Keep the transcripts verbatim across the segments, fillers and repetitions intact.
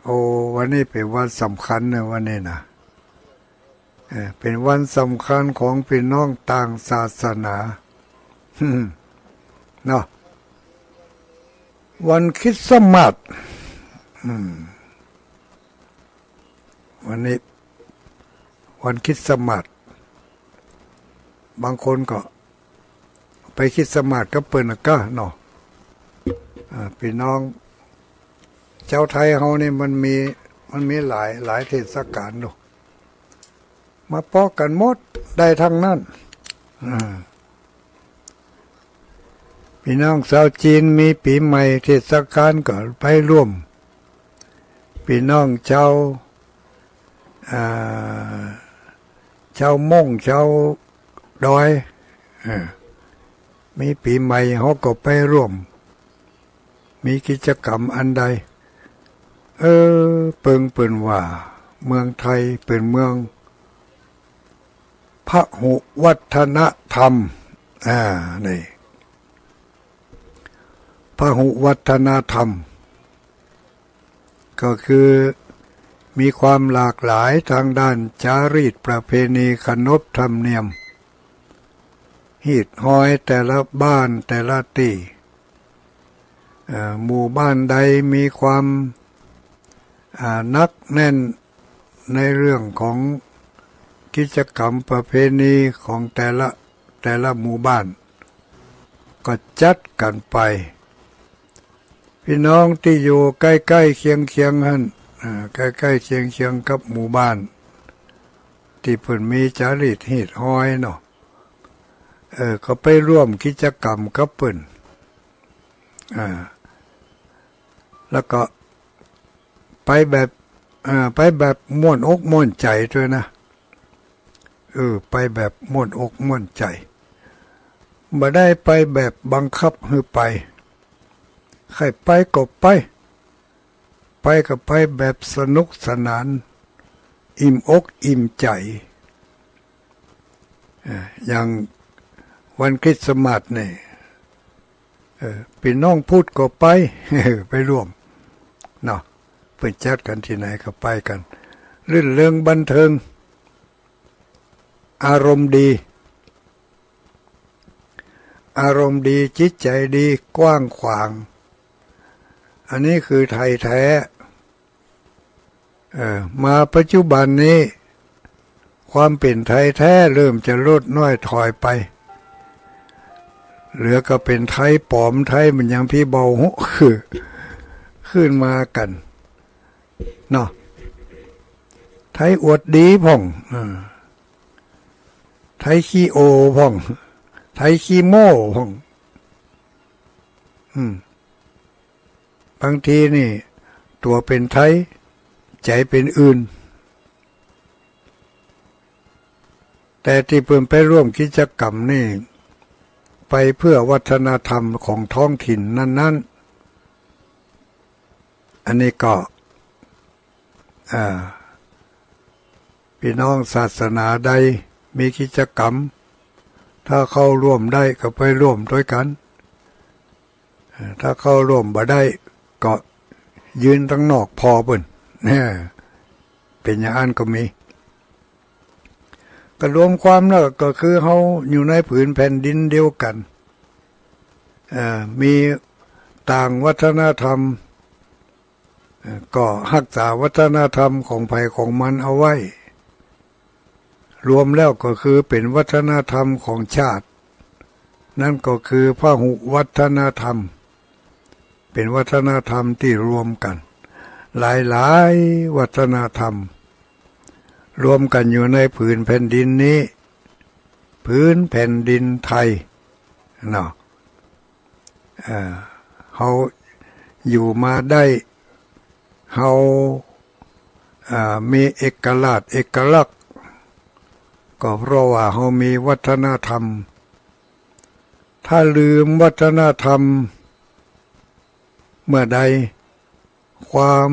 โอ้ วันนี้เป๋นวันสำคัญเน่อ วันนี้นะ เออ เป๋นวันสำคัญของปี้น้องต่างศาสนา เนาะ วันคริสต์มาส อืม วันนี้ วันคริสต์มาส บางคนก็ไปคริสต์มาสกับเปิ้นน่ะก้าเนาะ อ่า ปี้น้อง จาวไทยเฮานี่มันมี มันมีหลาย หลายเทศกาลเนาะ มาปอกั๋นหมด ได้ตังนั้น อ่า ปี้น้องจาวจีนมีปี๋ใหม่เทศกาลก็ไปร่วม ปี้น้องจาว อ่า จาวม้ง จาวดอย เออ มีปี๋ใหม่เฮาก็ไปร่วม มีกิจกรรมอันใด เออ เปิงเปิ้นว่า เมืองไทยเป๋นเมืองพหุวัฒนธรรม อ่า นี่ พหุวัฒนธรรม ก็คือมีความหลากหลายทางด้านจารีตประเพณี ขนบธรรมเนียม ฮีตฮอยแต่ละบ้านแต่ละตี้ เอ่อ หมู่บ้านใดมีความ อ่า หนักแน่นในเรื่องของกิจกรรมประเพณีของแต่ละ แต่ละหมู่บ้าน ก็จัดกั๋นไป ปี้น้องตี้อยู่ใก้ๆ เคียงๆ หั้น อ่า ใก้ๆ เคียงๆ กับหมู่บ้าน ตี้เปิ้นมีจารีตฮีตฮอยเนาะ เออ ก็ไปร่วมกิจกรรมกับเปิ้น อ่า แล้วก็ไปแบบ อ่า ไปแบบม่วนอกม่วนใจ๋ตวยนะ เออ ไปแบบม่วนอกม่วนใจ๋ บ่ได้ไปแบบบังคับหื้อไป ใค่ไปก็ไป ไปก็ไปแบบสนุกสนาน อิ่มอกอิ่มใจ๋ เอ่อ อย่างวันคริสต์มาสนี่ เอ่อ ปี้น้องพุทธก็ไป ไปร่วม เนาะ เปิ้นจัดกั๋นตี้ไหนก็ไปกั๋น รื่นเริงบันเทิง อารมณ์ดี อารมณ์ดี จิตใจ๋ดี กว้างขวาง อันนี้คือไทยแท้ เอ่อ มาปัจจุบันนี้ ความเป๋นไทยแท้เริ่มจะลดน้อยถอยไป เหลือก็เป๋นไทยป๋อม ไทยมันยังปี้เบาฮู้ คือ ขึ้นมากั๋น เนาะ ไทยอวดดีพ่อง เออ ไทยขี้โอ้พ่อง ไทยขี้โม้พ่อง อืม บางทีนี่ ตั๋วเป๋นไทย ใจ๋เป๋นอื่น แต่ตี้เปิ้นไปร่วมกิจกรรมนี่ ไปเพื่อวัฒนธรรมของท้องถิ่นนั้นๆ อันนี้ก็ อ่า ปี้น้องศาสนาใดมีกิจกรรม ถ้าเข้าร่วมได้ก็ไปร่วมตวยกั๋น เอ่อ ถ้าเข้าร่วมบ่ได้ก็ยืนตังนอกผ่อเปิ้น เออ เป๋นอย่างอั้นก็มี ก็รวมความแล้วก็คือเฮาอยู่ในผืนแผ่นดินเดียวกั๋น เอ่อ มีต่างวัฒนธรรม เอ่อ ก็ฮักษาวัฒนธรรมของใผของมันเอาไว้ รวมแล้วก็คือเป๋นวัฒนธรรมของชาติ นั่นก็คือพหุวัฒนธรรม เป๋นวัฒนธรรมตี้รวมกั๋น หลายๆ วัฒนธรรม รวมกั๋นอยู่ในผืนแผ่นดินนี้ ผืนแผ่นดินไทย เนาะ เอ่อ เฮาอยู่มาได้ เฮา เอ่อ มีเอกราชเอกลักษณ์ ก็เพราะว่าเฮามีวัฒนธรรม ถ้าลืมวัฒนธรรมเมื่อใด ความ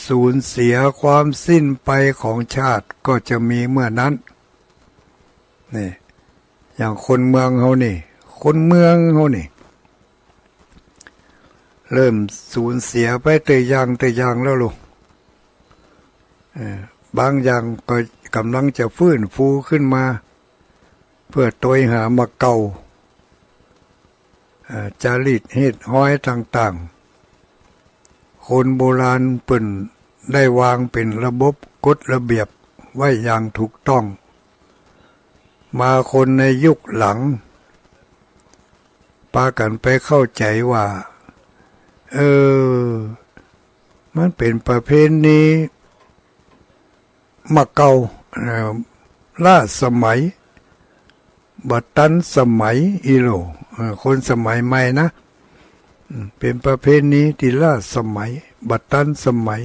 สูญเสีย ความสิ้นไปของชาติก็จะมีเมื่อนั้น นี่ อย่างคนเมืองเฮานี่ คนเมืองเฮานี่ เริ่มสูญเสียไปเตื้ออย่างเตื้ออย่างแล้วลูก เอ่อ บางอย่างก็ก่ำลังจะฟื้นฟูขึ้นมา เปื้อตวยหามาเก่า เอ่อ จารีตฮีตฮอยต่างๆ คนโบราณเปิ้นได้วางเป๋นระบบกฎระเบียบไว้อย่างถูกต้อง มาคนในยุคหลัง ปากั๋นไปเข้าใจ๋ว่า เออ มันเป๋นประเพณีมาเก่า เอ่อ ล้าสมัย บ่ตันสมัยอี้โล เอ่อ คนสมัยใหม่นะ อืม เป๋นประเพณีตี้ล้าสมัย บ่ตันสมัย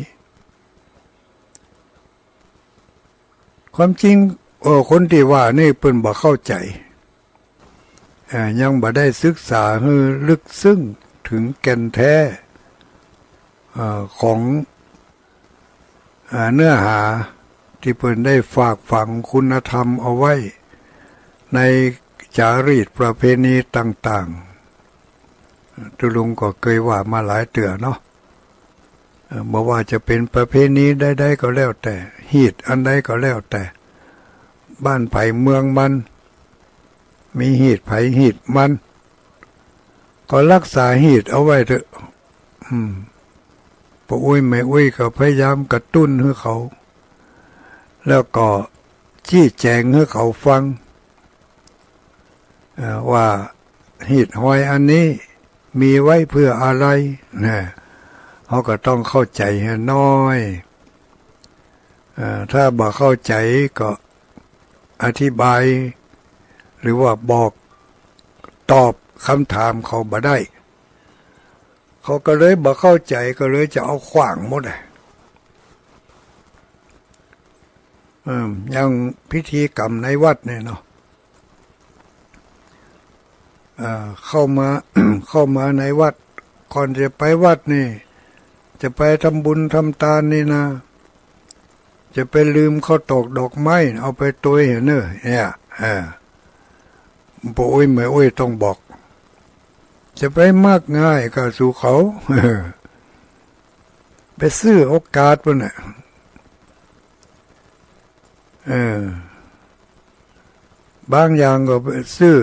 ความจริง เอ่อ คนตี้ว่านี่เปิ้นบ่เข้าใจ๋ เอ่อ ยังบ่ได้ศึกษาหื้อลึกซึ้งเถิงแก่นแท้ เอ่อ ของ เอ่อ เนื้อหาตี้เปิ้นได้ฝากฝังคุณธรรมเอาไว้ในจารีตประเพณีต่างๆ ตุ๊ลุงก็เกยว่ามาหลายเตื้อเนาะ เอ่อ บ่ว่าจะเป๋นประเพณีใดๆ ก็แล้วแต่ ฮีตอันใดก็แล้วแต่ บ้านใผเมืองมัน มีฮีตใผฮีตมัน ก็ฮักษาฮีตเอาไว้เต๊อะ อืม ป้ออุ๊ยแม่อุ๊ยก็พยายามกระตุ้นหื้อเขา แล้วก็ ชี้แจ๋งหื้อเขาฟัง เอ่อ ว่าฮีตฮอยอันนี้มีไว้เปื้ออะไรนะ เฮาก็ต้องเข้าใจ๋หื้อน้อย เอ่อ ถ้าบ่เข้าใจ๋ก็อธิบาย หรือว่าบอกตอบกำถามเขาบ่ได้ เขาก็เลยบ่เข้าใจ๋ ก็เลยจะเอาขว้างหมดอะ เอิ่ม อย่างพิธีกรรมในวัดเนี่ยเนาะ เอ่อ เข้ามา เข้ามาในวัด ก่อนจะไปวัดนี่ จะไปทำบุญทำตานนี่นะ จะไปลืมข้าวตอกดอกไม้ เอาไปตวยเหียเน่อ เนี่ย เออ ป้ออุ๊ยแม่อุ๊ยต้องบอก จะไปมักง่ายก้าสู่เขา ไปซื้อโอกาสปุ้นน่ะ เออ บางอย่างก็ไปซื้อ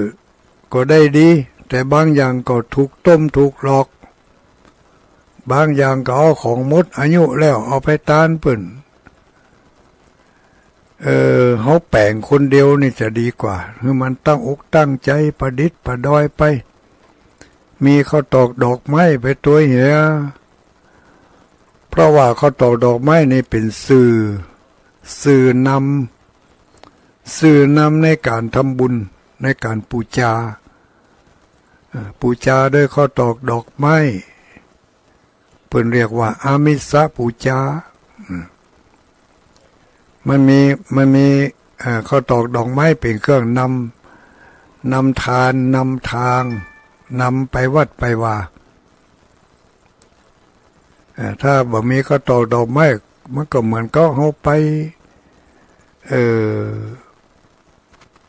ก็ได้ดี แต่บางอย่างก็ถูกต้มถูกหลอก บางอย่างก็เอาของหมดอายุแล้วเอาไปตานปุ้น เออ เฮาแป๋งคนเดียวนี่จะดีกว่า หื้อมันตั้งอกตั้งใจ๋ประดิษฐ์ประดอยไป มีข้าวตอกดอกไม้ไปตวยเหีย เพราะว่าข้าวตอกดอกไม้นี่เป๋นสื่อ สื่อนำ สื่อนำในก๋านทำบุญ ในก๋านปู๋จา เอ่อ ปู๋จาด้วยข้าวตอกดอกไม้ เปิ้นเรียกว่าอามิสปู๋จา อืม มันมี มันมี เอ่อ ข้าวตอกดอกไม้เป๋นเครื่องนำ นำตาน นำตาง นำไปวัดไปวา เอ่อ ถ้าบ่มีข้าวตอกดอกไม้ มันก็เหมือนกับเฮาไป เอ่อ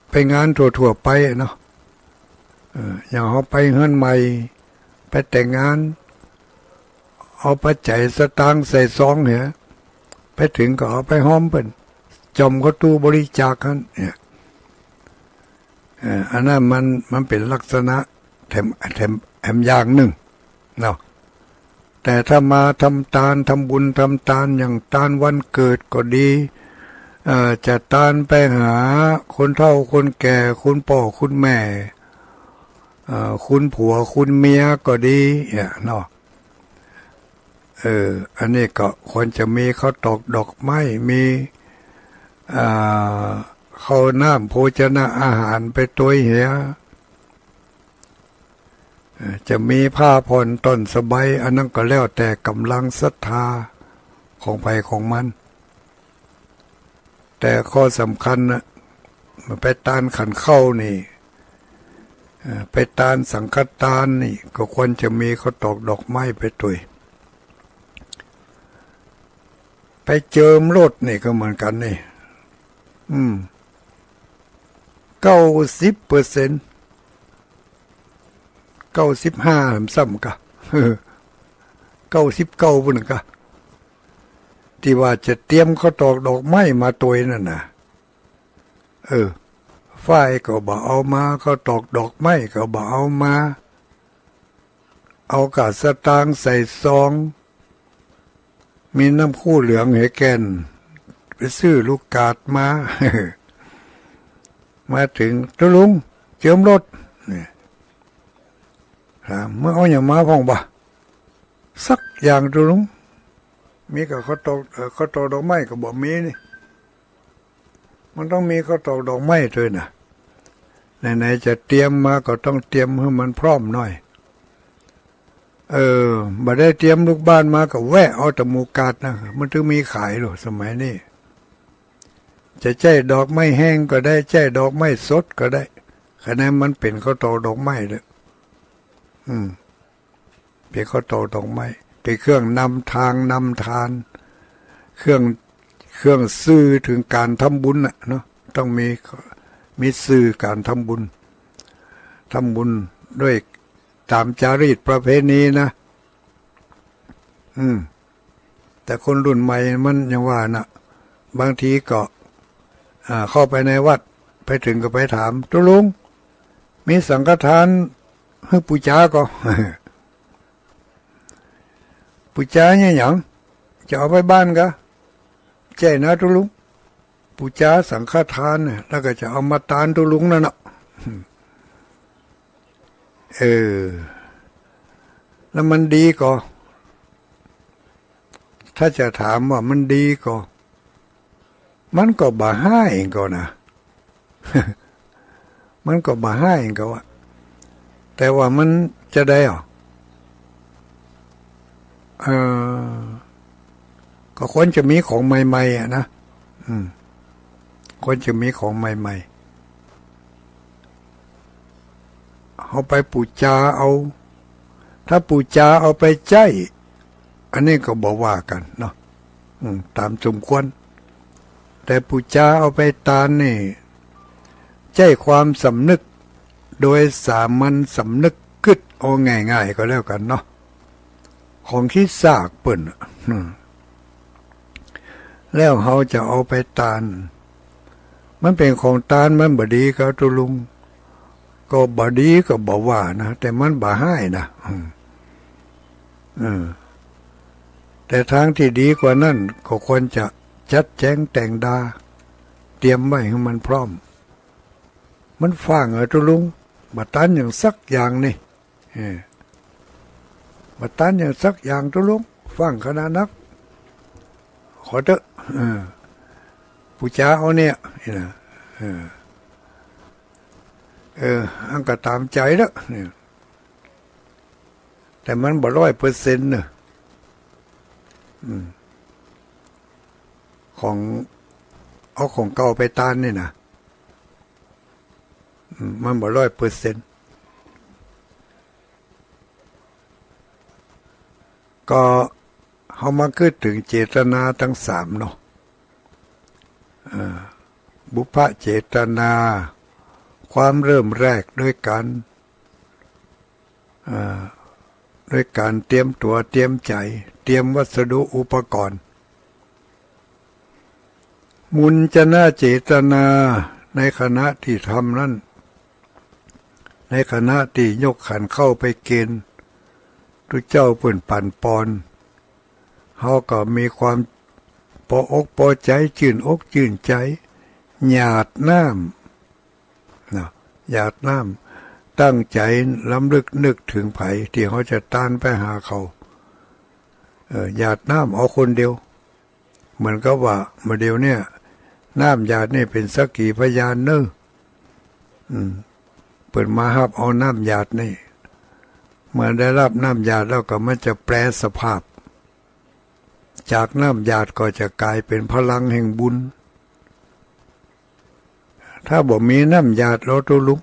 ไปงานทั่วๆ ไปอะเนาะ เอ่อ อย่างเฮาไปเฮือนใหม่ ไปแต่งงาน เอาปัจจัยสตางค์ใส่ซองเหีย ไปเถิงก็เอาไปฮอมเปิ้น จ่อมเข้าตู้บริจาคหั้นเนี่ย เอ่อ อันนั้นมัน มันเป๋นลักษณะแถม แถม แถมอย่างนึ่งเนาะ แต่ถ้ามาทำตาน ทำบุญทำตาน อย่างตานวันเกิดก็ดี เอ่อ จะตานไปหาคนเฒ่าคนแก่ คุณป้อคุณแม่ เอ่อ คุณผัวคุณเมียก็ดีเนี่ยเนาะ เออ อันนี้ก็ควรจะมีข้าวตอกดอกไม้ มี อ่า ข้าวน้ำโภชนะอาหารไปตวยเหีย เอ่อ จะมีผ้าผ่อนต้อนสบาย อันนั้นก็แล้วแต่ก๋ำลังศรัทธาของใผของมัน แต่ข้อสำคัญนะ มันไปตานขันข้าวนี่ เอ่อ ไปตานสังฆตานนี่ ก็ควรจะมีข้าวตอกดอกไม้ไปตวย ไปเจิมรถนี่ก็เหมือนกั๋นนี่ อืม เก้าสิบเปอร์เซ็นต์ เก้าสิบห้า ซ้ำกะ เออ เก้าสิบเก้า ปุ้นกะ ตี้ว่าจะเตรียมข้าวตอกดอกไม้มาตวยนั่นน่ะ เออ ฝ้ายก็บ่เอามา ข้าวตอกดอกไม้ก็บ่เอามา เอาก้าสตางค์ใส่ซอง มีน้ำคูเหลืองไหแก่น ไปซื้อลูกกาดมา มาเถิง ตุ๊ลุง เจิมรถ เนี่ย ถาม มึงเอาหยังมาพ่องบ่ สักอย่าง ตุ๊ลุง มีก้าข้าวตอก เอ่อ ข้าวตอกดอกไม้ก็บ่มีนี่ มันต้องมีข้าวตอกดอกไม้ตวยน่ะ ไหนๆ จะเตรียมมาก็ต้องเตรียมหื้อมันพร้อมหน่อย เออ บ่ได้เตรียมลูกบ้านมาก็แวะเอาแต่หมู่กาดนะ มันถึงมีขายโลด สมัยนี้ จะใจ๊ดอกไม้แห้งก็ได้ ใจ๊ดอกไม้สดก็ได้ ขะนั้นมันเป๋นข้าวตอกดอกไม้เลย อืม เป๋นข้าวตอกดอกไม้ เป๋นเครื่องนำทางนำทาน เครื่อง เครื่องสื่อเถิงก๋านทำบุญน่ะเนาะ ต้องมี มีสื่อก๋านทำบุญ ทำบุญด้วยต๋ามจารีตประเพณีนะ อืม แต่คนรุ่นใหม่มันยังว่าน่ะ บางทีก็ อ่า เข้าไปในวัด ไปเถิงก็ไปถาม ตุ๊ลุง มีสังฆทานหื้อปู่จ๋าก่อ ปู่จ๋าเนี่ยหยัง จะเอาไปบ้านกา ใจ้นะตุ๊ลุง ปู่จ๋าสังฆทานเนี่ย แล้วก็จะเอามาตานตุ๊ลุงนั่นน่ะ เออ แล้วมันดีก่อ ถ้าจะถามว่ามันดีก่อ มันก็บ่ฮ้ายก่อนะ มันก็บ่ฮ้ายก่อว่า แต่ว่ามันจะใดอ่ะ เออ ก็ควรจะมีของใหม่ๆ อ่ะนะ อืม ควรจะมีของใหม่ๆ เอาไปปู๋จาเอา ถ้าปู๋จาเอาไปใจ๊ อันนี้ก็บ่ว่ากั๋นเนาะ อืม ต๋ามสมควร แต่ปู๋จาเอาไปตานนี่ ใจ๊ความสำนึก โดยสามัญสำนึก กึ๊ดเอาง่ายๆ ก็แล้วกั๋นเนาะ ของขี้ซากเปิ้นน่ะ อืม แล้วเฮาจะเอาไปตาน มันเป๋นของตาน มันบ่ดีก่อตุ๊ลุง ก็บ่ดีก็บ่ว่านะ แต่มันบ่ฮ้ายนะ อืม เออ แต่ทางตี้ดีกว่านั้น ก็ควรจะจัดแจ๋งแต่งดา เตรียมไว้หื้อมันพร้อม มันฟ้างอะตุ๊ลุง บ่ตันหยังสักอย่างนี่ เออ บ่ตันหยังสักอย่างตุ๊ลุง ฟ้างขนาดนัก ขอเต๊อะ เออ ปู๋จาเอาเนี่ย นี่นะ เออ เออ อั้นก็ต๋ามใจ๋เต๊อะ เนี่ย แต่มันบ่ร้อยเปอร์เซ็นต์เน่อ อืม ของ เอาของเก่าไปตานนี่นะ อืม มันบ่ร้อยเปอร์เซ็นต์ ก็เฮามากึ๊ดเถิงเจตนาตังสามเนาะ เอ่อ บุพเจตนา ความเริ่มแรกด้วยก๋าน เอ่อ ด้วยก๋านเตรียมตั๋วเตรียมใจ๋ เตรียมวัสดุอุปกรณ์ มุญจนะเจตนา ในขณะตี้ทำนั้น ในขณะตี้ยกขันเข้าไปเกณฑ์ ตุ๊เจ้าเปิ้นปั่นปอน เฮาก็มีความปออกปอใจ๋ จื้นอกจื้นใจ๋ หยาดน้ำ นะ หยาดน้ำ ตั้งใจ๋รำลึกนึกเถิงใผตี้เฮาจะตานไปหาเขา เออ หยาดน้ำเอาคนเดียว เหมือนกับว่าบ่าเดี่ยวเนี่ย น้ำหยาดนี่เป๋นสักขีพยานเน่อ อืม เปิ้นมาฮับเอาน้ำหยาดนี่ เมื่อได้ฮับน้ำหยาดแล้วก็มันจะแปรสภาพ จากน้ำหยาดก็จะก๋ายเป๋นพลังแห่งบุญ ถ้าบ่มีน้ำหยาดลอตุ๊ลุง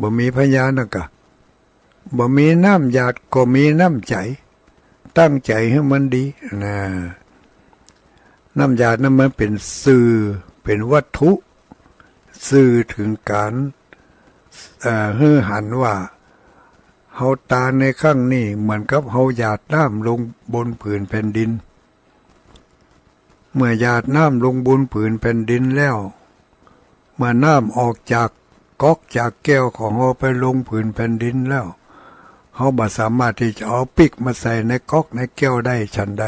บ่มีพยานนะกะ บ่มีน้ำหยาดก็มีน้ำใจ๋ ตั้งใจ๋หื้อมันดีนะ น้ำหยาดนั้นมันเป๋นสื่อ เป๋นวัตถุ สื่อเถิงก๋าน เอ่อ หื้อหันว่า เฮาตานในครั้งนี้เหมือนกับเฮาหยาดน้ำลงบนผืนแผ่นดิน เมื่อหยาดน้ำลงบนผืนแผ่นดินแล้ว เมื่อน้ำออกจากก๊อกจากแก้วของเฮาไปลงผืนแผ่นดินแล้ว เฮาบ่สามารถตี้จะเอาปิ๊กมาใส่ในก๊อกในแก้วได้ฉันใด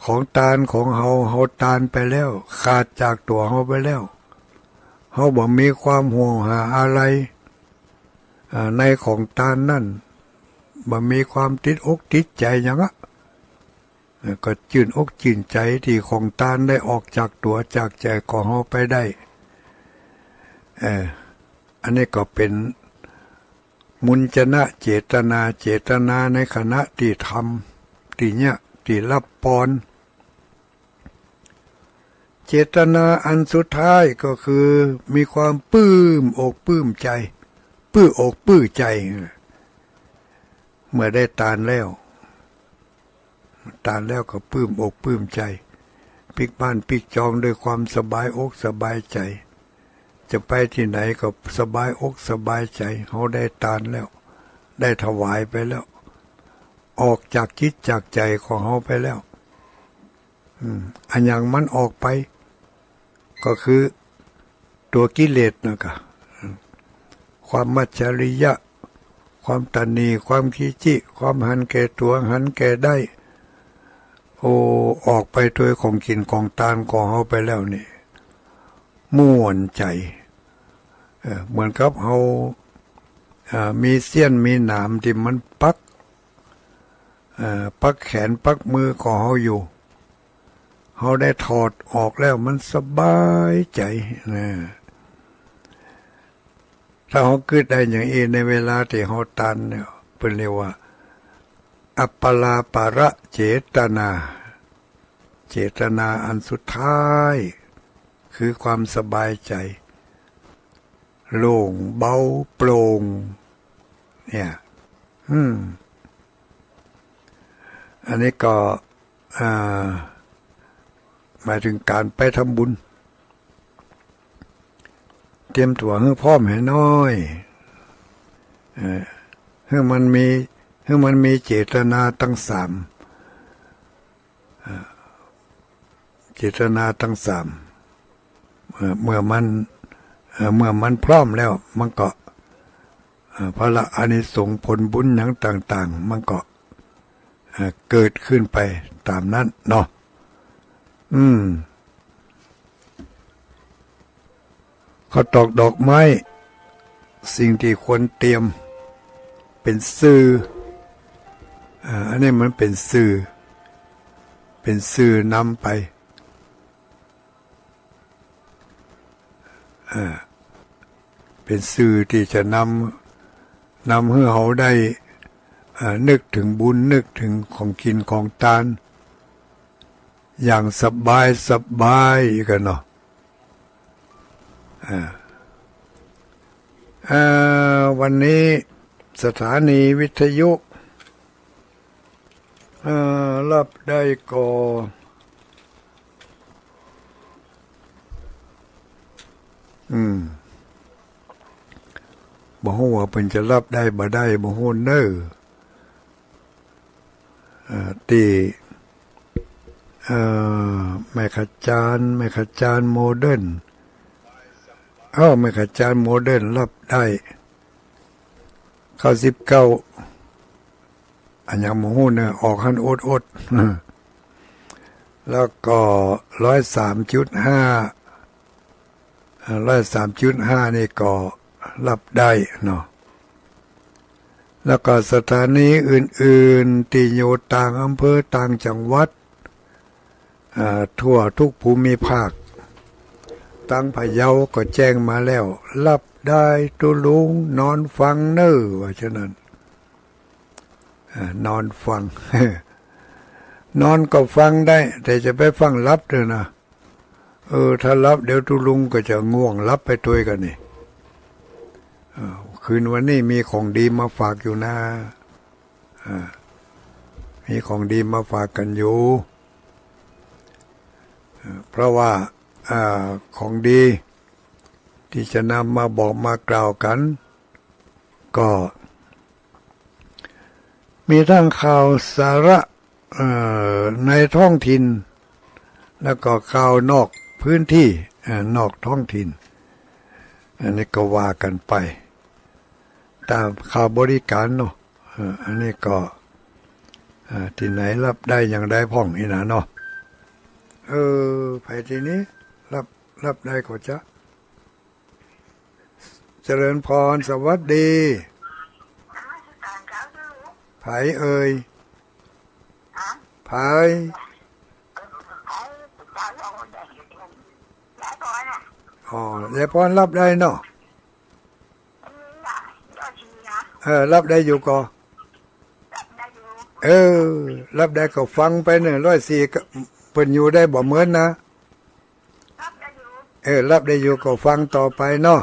ของตานของเฮา เฮาตานไปแล้ว ขาดจากตั๋วเฮาไปแล้ว เฮาบ่มีความห่วงหาอะไร อ่า ในของตานนั้น บ่มีความติดอกติดใจ๋หยังอะ เออ ก็จื้นอกจื้นใจ๋ตี้ของตานได้ออกจากตั๋วจากใจ๋ของเฮาไปได้ เออ อันนี้ก็เป๋นมุญจนะเจตนา เจตนาในขณะตี้ทำ ตี้เยียะ ตี้ฮับอกปอน เจตนาอันสุดท้ายก็คือมีความปลื้มอกปลื้มใจ๋ ปลื้มอกปลื้มใจ๋ เมื่อได้ตานแล้ว ตานแล้วก็ปลื้มอกปลื้มใจ๋ ปิ๊กบ้านปิ๊กจองด้วยความสบายอกสบายใจ๋ จะไปตี้ไหนก็สบายอกสบายใจ๋ เฮาได้ตานแล้ว ได้ถวายไปแล้ว ออกจากจิตจากใจ๋ของเฮาไปแล้ว อืม อะหยังมันออกไป ก็คือตั๋วกิเลสนะกะ ความมัจฉริยะ ความตระหนี่ ความขี้จี้ ความหันแก่ตั๋ว หันแก่ได้ โอ้ ออกไปโดยของกิ๋นของตานของเฮาไปแล้วนี่ ม่วนใจ๋ เออ เหมือนกับเฮา อ่า มีเสี้ยนมีหนามตี้มันปัก เอ่อ ปักแขนปักมือของเฮาอยู่ เฮาได้ถอดออกแล้วมันสบายใจ๋นะ ถ้าเฮากึ๊ดได้อย่างอี้ในเวลาตี้เฮาตานเนี่ย เปิ้นเรียกว่า อัปปลาปะระเจตนา เจตนาอันสุดท้าย คือความสบายใจ๋ โล่งเบาโปร่ง เนี่ย อืม อันนี้ก็ อ่า หมายถึงก๋านไปทำบุญ เตรียมตั๋วหื้อพร้อมหื้อน้อย เอ่อ หื้อมันมี หื้อมันมีเจตนาตังสาม เอ่อ เจตนาตังสาม เอ่อ เมื่อมัน เอ่อ เมื่อมันพร้อมแล้ว มันก็ เอ่อ ผละอานิสงส์ผลบุญหยังต่างๆ มันก็ เอ่อ เกิดขึ้นไปต๋ามนั้นเนาะ อืม ข้าวตอกดอกไม้ สิ่งตี้ควรเตรียม เป๋นสื่อ อ่า อันนี้มันเป๋นสื่อ เป๋นสื่อนำไป อ่า เป๋นสื่อตี้จะนำ นำหื้อเฮาได้ อ่า นึกเถิงบุญ นึกเถิงของกิ๋นของตาน อย่างสบายสบายกั๋นเนาะ อ่า อ่า วันนี้สถานีวิทยุ อ่า ฮับได้ก่อ อืม บ่ฮู้ว่าเปิ้นจะฮับได้บ่ได้ บ่ฮู้เน่อ เอ่อ ตี้ เอ่อ แม่ขจาร แม่ขจารโมเดิร์น อ้อ แม่ขจารโมเดิร์นฮับได้ เก้าสิบเก้า อะหยังบ่ฮู้เน่อ ออกหั้นอดๆ แล้วก็ ร้อยสามจุดห้า อ่า ร้อยสามจุดห้า นี่ก็ฮับได้เนาะ แล้วก็สถานีอื่นๆ ตี้อยู่ต่างอำเภอต่างจังหวัด อ่า ทั่วทุกภูมิภาค ตังพะเยาก็แจ้งมาแล้ว ฮับได้ตุ๊ลุง นอนฟังเน่อ ว่าฉะนั้น อ่า นอนฟัง นอนก็ฟังได้ แต่จะไปฟังฮับเน่อนะ เออ ถ้าฮับเดี๋ยวตุ๊ลุงก็จะง่วงฮับไปตวยกั๋นนี่ เออ คืนวันนี้มีของดีมาฝากอยู่นะ อ่า มีของดีมาฝากกั๋นอยู่ เอ่อ เพราะว่า อ่า ของดีตี้จะนำมาบอกมากล่าวกั๋น ก็ มีตึงข่าวสาระ เอ่อ ในท้องถิ่น แล้วก็ข่าวนอกพื้นที่ เอ่อ นอกท้องถิ่น อันนี้ก็ว่ากั๋นไป ต๋ามข่าวบริการเนาะ เอ่อ อันนี้ก็ เอ่อ ตี้ไหนฮับได้อย่างใดพ่องอี้นะเนาะ เออ ใผตี้นี้ฮับ ฮับได้ก็จะ เจริญพร สวัสดี ใผเอ่ย ใผ อ๋อ ยายพรฮับได้เนาะ เออ ฮับได้อยู่ก่อ เออ ฮับได้ก็ฟังไปเนาะ ร้อยสี่ก็ เปิ้นอยู่ได้บ่เหมือนนะ เออ ฮับได้อยู่ก็ฟังต่อไปเนาะ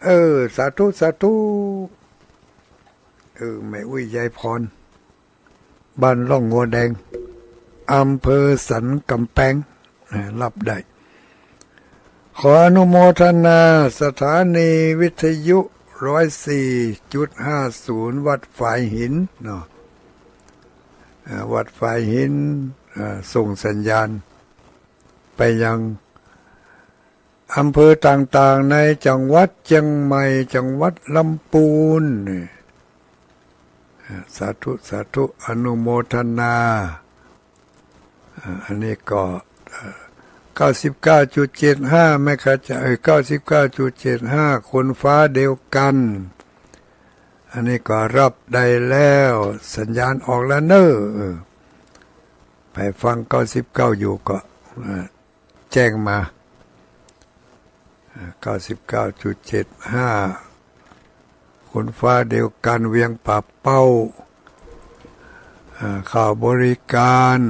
เออ สาธุ สาธุ เออ แม่อุ๊ย ยายพร บ้านร่องงัวแดง อำเภอสันก๋ำแปง เออ ฮับได้ ขออนุโมทนาสถานีวิทยุ ร้อยสี่จุดห้าศูนย์ วัดฝายหินเนาะ เอ่อ วัดฝายหิน เอ่อ ส่งสัญญาณไปยังอำเภอต่างๆ ในจังหวัดเจียงใหม่ จังหวัดลำปูน นี่ เอ่อ สาธุ สาธุ อนุโมทนา อ่า อันนี้ก็ เอ่อ เก้าสิบเก้าจุดเจ็ดห้า แม่กระจาย เอ่อ เก้าสิบเก้าจุดเจ็ดห้า คนฟ้าเดียวกัน อันนี้ก็ฮับได้แล้ว สัญญาณออกแล้วเน้อ เออ ใผฟัง เก้าสิบเก้า อยู่ก็ เอ่อ แจ้งมา เก้าสิบเก้าจุดเจ็ดห้า คนฟ้าเดียวกัน เวียงป่าเป้า อ่า ข่าวบริการ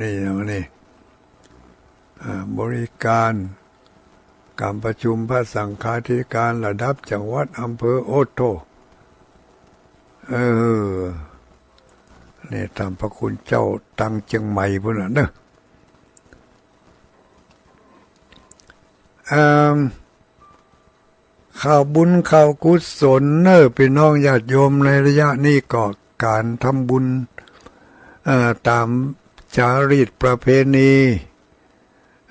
นี่ นี่ อ่า บริการ การประชุมพระสังฆาธิการระดับจังหวัดอำเภอ โอ้โธ่ เออ นี่ ต้านพระคุณเจ้าตังเจียงใหม่ปู้นน่ะเนาะ เอิ่ม ข่าวบุญข่าวกุศลเน้อ ปี้น้องญาติโยม ในระยะนี้ก็ก๋านทำบุญ เอ่อ ต๋ามจารีตประเพณี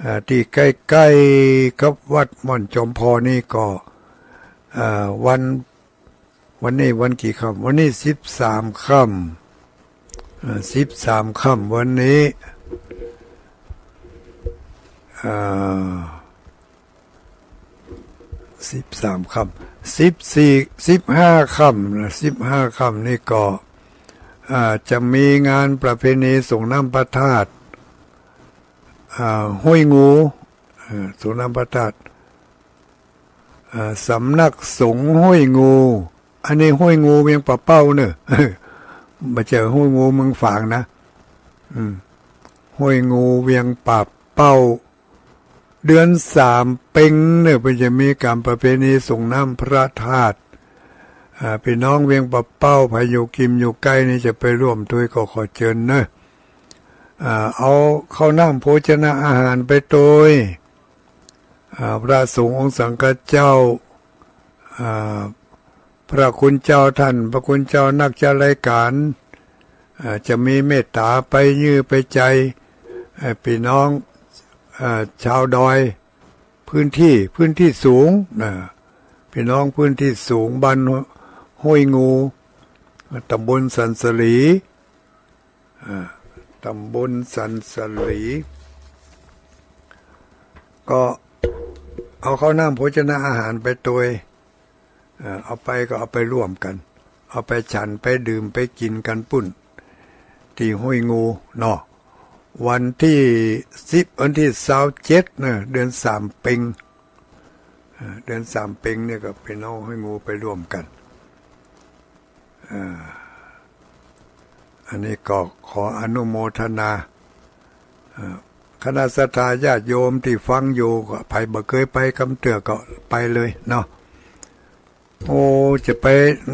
เอ่อ ตี้ใก้ๆ กับวัดม่อนจอมพอนี่ก็ เอ่อ วัน วันนี้วันกี่ค่ำ วันนี้สิบสามค่ำ เอ่อ สิบสามค่ำวันนี้ เอ่อ สิบสามค่ำ สิบสี่ สิบห้าค่ำนะ สิบห้าค่ำนี่ก็ เอ่อ จะมีงานประเพณีส่งน้ำพระธาตุ เอ่อ ห้วยงู เอ่อ ส่งน้ำพระธาตุ เอ่อ สำนักสงฆ์ห้วยงู อันนี้ห้วยงูเวียงป่าเป้าเน้อ บ่ใจ้ห้วยงูเมืองฝางนะ อืม ห้วยงูเวียงป่าเป้า เดือนสามเป็งเน้อ เปิ้นจะมีก๋านประเพณีส่งน้ำพระธาตุ อ่า ปี้น้องเวียงป่าเป้า ใผอยู่กิ๋มอยู่ใก้นี่จะไปร่วมตวยก็ขอเจิญเน้อ อ่า เอาข้าวน้ำโภชนะอาหารไปตวย อ่า พระสงฆ์องค์สังฆเจ้า อ่า พระคุณเจ้าต้าน พระคุณเจ้านักจัดรายก๋าน อ่า จะมีเมตต๋าไปเยื่อไปใจ๋ เอ่อ ปี้น้อง เอ่อ ชาวดอย พื้นตี้ พื้นตี้สูงนะ ปี้น้องพื้นตี้สูง บ้านห้วยงู ต๋ำบลสันสะหลี อ่า ต๋ำบลสันสะหลี ก็เอาข้าวน้ำโภชนะอาหารไปตวย เอ่อ เอาไปก็เอาไปร่วมกั๋น เอาไปฉันไปดื่มไปกิ๋นกั๋นปุ้น ตี้ห้วยงูเนาะ วันตี้สิบ วันตี้ซาวเจ็ดเน้อ เดือนสามเป็ง เอ่อ เดือนสามเป็งนี่ก็ปี้น้องห้วยงูไปร่วมกั๋น เอ่อ อันนี้ก็ขออนุโมทนา เอ่อ คณะศรัทธาญาติโยมตี้ฟังอยู่ ก็ใผบ่เกยไปกำเตื้อก็ไปเลยเนาะ โอ้ จะไป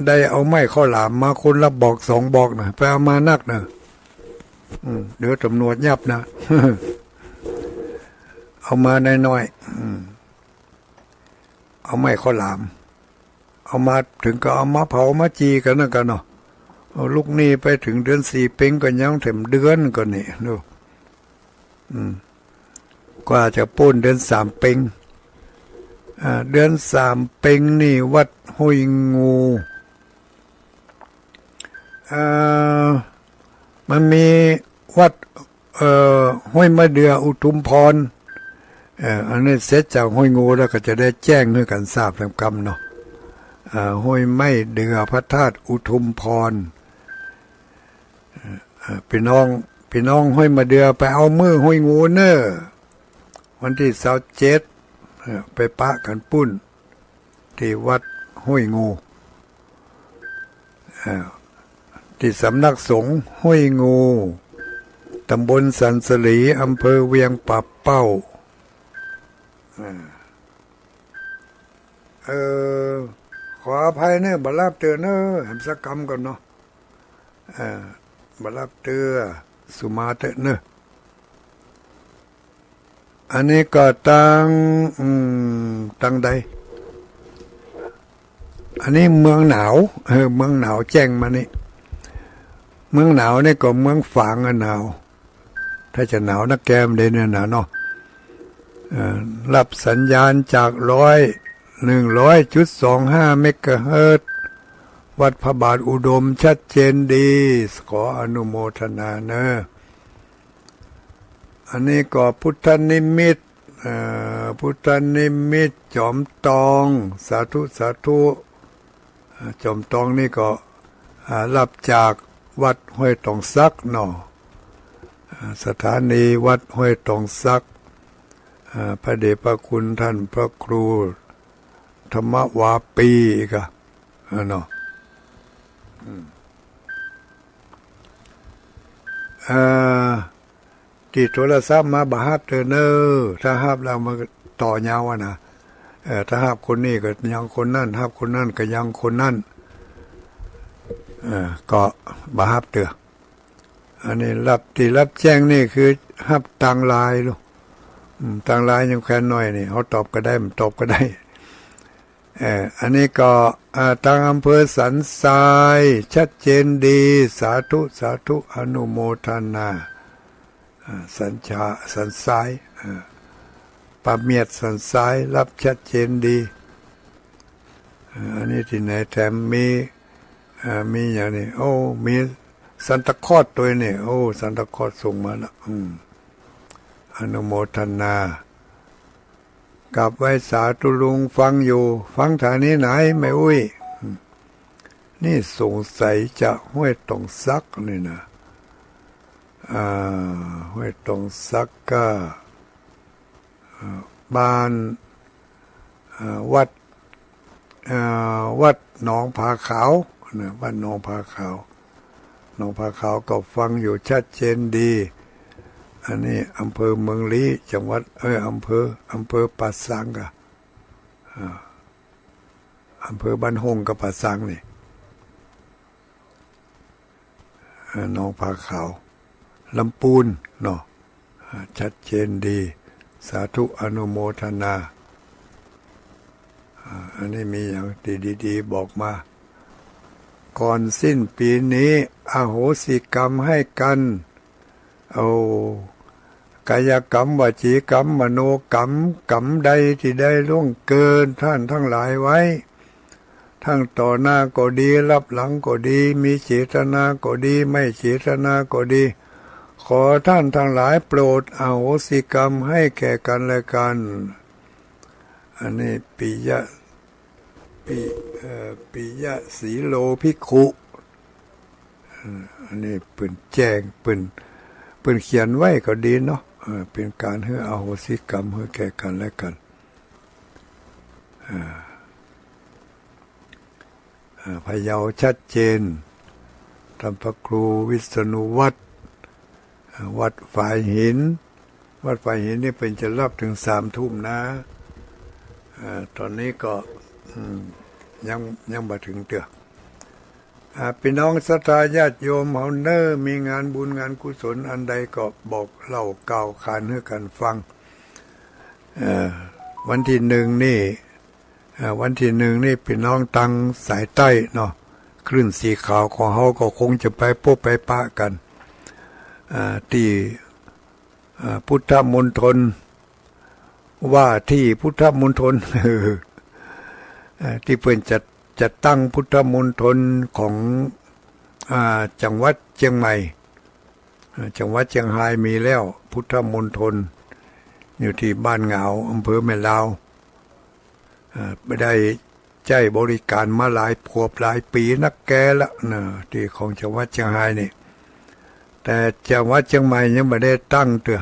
ได้เอาไม้ข้าวหลามมาคนละบอกสองบอกนะ ไปเอามานักนะ อืม เดี๋ยวต๋ำรวจยับนะ เอามาน้อยๆ อืม เอาไม้ข้าวหลาม เอามาเถิงก็เอามาเผามาจี่กั๋นนั่นกั๋นเนาะ เอาลุกนี่ไปเถิงเดือนสี่เป็งก็ยังแถมเดือนก็นี่ ดู อืม กว่าจะป๊นเดือนสามเป็ง อ่า เดือนสามเป็งนี่วัดห้วยงู อ่า มันมีวัด เอ่อ ห้วยไม้เดืออุทุมพร เอ่อ อันนี้เสร็จจากห้วยงูแล้วก็จะได้แจ้งหื้อกั๋นทราบต๋ามกำเนาะ อ่า ห้วยไม้เดือพระธาตุอุทุมพร เอ่อ ปี้น้อง ปี้น้องห้วยไม้เดือไปเอามื้อห้วยงูเน่อ วันตี้ซาวเจ็ด เอ่อ ไปปะกั๋นปุ้น ตี้วัดห้วยงู เอ่อ ตี้สำนักสงฆ์ห้วยงู ต๋ำบลสันสลี อำเภอเวียงป่าเป้า เอ่อ เอ่อ ขออภัยเน่อ บ่หลาบเตื้อเน่อ แหมสักกำก่อนเนาะ เอ่อ บ่หลาบเตื้อ สุมาเต๊อะเน่อ อันนี้ก็ตาง อืม ตางใด อันนี้เมืองหนาว เออ เมืองหนาวแจ้งมานี่ เมืองหนาวนี่ก็เมืองฝางอะหนาว ถ้าจะหนาวนักแกมเดนเนี่ยหนาวเนาะ เอ่อ รับสัญญาณจากร้อย หนึ่งร้อยจุดสองห้าเมกะเฮิรตซ์ วัดพระบาทอุดมชัดเจนดี ขออนุโมทนาเนอะ อันนี้ก็พุทธนิมิต เอ่อ พุทธนิมิตจอมตอง สาธุ สาธุ อ่า จอมตองนี่ก็ อ่า รับจากวัดห้วยตองสักเนาะ อ่า สถานีวัดห้วยตองสัก อ่า พระเดชพระคุณท่านพระครูธรรมวาปีอีกอะ อ่า เนาะ อืม อ่า ตี้โทรศัพท์มาบ่ฮับเตื้อเน่อ ถ้าฮับแล้วมันก็ต่อยาวอะนะ เออ ถ้าฮับคนนี้ก็ยังคนนั้น ฮับคนนั้นก็ยังคนนั้น เออ ก็บ่ฮับเตื้อ อันนี้รับ ตี้รับแจ้งนี่คือฮับตางไลน์ลูก อืม ตางไลน์ยังแควนหน่อยนี่ เฮาตอบก็ได้ บ่ตอบก็ได้ เอ่อ อันนี้ก็ อ่า ตางอำเภอสันทราย ชัดเจนดี สาธุ สาธุ อนุโมทนา อ่า สันชา สันทราย อ่า ป้าเมียดสันทราย รับชัดเจนดี อ่า อันนี้ตี้ไหนแถมมี อ่า มีอย่างนี้ โอ้ มีซานตาคลอสตวยนี่ โอ้ ซานตาคลอสส่งมาละ อืม อนุโมทนา กราบไหว้สาธุลุง ฟังอยู่ ฟังถานีไหน แม่อุ๊ย นี่สงสัยจะห้วยตองสักนี่นะ อ่า ห้วยตองสักก็ อ่า บ้าน อ่า วัด อ่า วัดหนองผาขาวนะ วัดหนองผาขาว หนองผาขาวก็ฟังอยู่ชัดเจนดี อันนี้อำเภอเมืองลี้ จังหวัด เอ้ย อำเภอ อำเภอป่าซางกะ อ่า อำเภอบ้านโฮ่งกับป่าซางนี่ อ่า หนองผาขาว ลำปูนเนาะ อ่า ชัดเจนดี สาธุอนุโมทนา อ่า อันนี้มีอย่างดีๆ บอกมา ก่อนสิ้นปี๋นี้ อโหสิกรรมให้กั๋น เอา กายกรรม วจีกรรม มโนกรรม กรรมใดตี้ได้ล่วงเกินต้านตังหลายไว้ ตังต่อหน้าก็ดี ลับหลังก็ดี มีเจตนาก็ดี ไม่เจตนาก็ดี ขอต้านตังหลายโปรดอโหสิกรรมให้แก่กั๋นและกั๋น อันนี้ปิยะ ปิ เอ่อ ปิยะสีโลภิกขุ เอ่อ อันนี้เปิ้นแจ้ง เปิ้น เปิ้นเขียนไว้ก็ดีเนาะ เอ่อ เป๋นก๋านหื้ออโหสิกรรมหื้อแก่กั๋นและกั๋น เอ่อ เอ่อ พะเยาชัดเจน ต้านพระครูวิษณุวัฒน์ เอ่อ วัดฝายหิน วัดฝายหินนี่เปิ้นจะรับเถิงสามทุ่มนะ เอ่อ ต๋อนนี้ก็ อืม ยัง ยังบ่เถิงเตื้อ อ่า ปี้น้องศรัทธาญาติโยมเฮาเน่อ มีงานบุญงานกุศลอันใดก็บอกเล่ากล่าวขานหื้อกั๋นฟัง เอ่อ วันตี้นึ่งนี่ อ่า วันตี้นึ่งนี่ปี้น้องตางสายใต้เนาะ คลื่นสีขาวของเฮาก็คงจะไปปบไปปะกั๋น อ่า ตี้ อ่า พุทธมณฑล ว่าตี้พุทธมณฑล เอ่อ ตี้เปิ้นจะ จะตั้งพุทธมณฑลของ อ่า จังหวัดเจียงใหม่ อ่า จังหวัดเจียงฮายมีแล้วพุทธมณฑล อยู่ตี้บ้านหงาว อำเภอแม่ลาว อ่า ได้ใจ๊บริการมาหลายขวบหลายปี๋นักแก่ละนะ ตี้ของจังหวัดเจียงฮายนี่ แต่จังหวัดเจียงใหม่ยังบ่ได้ตั้งเตื้อ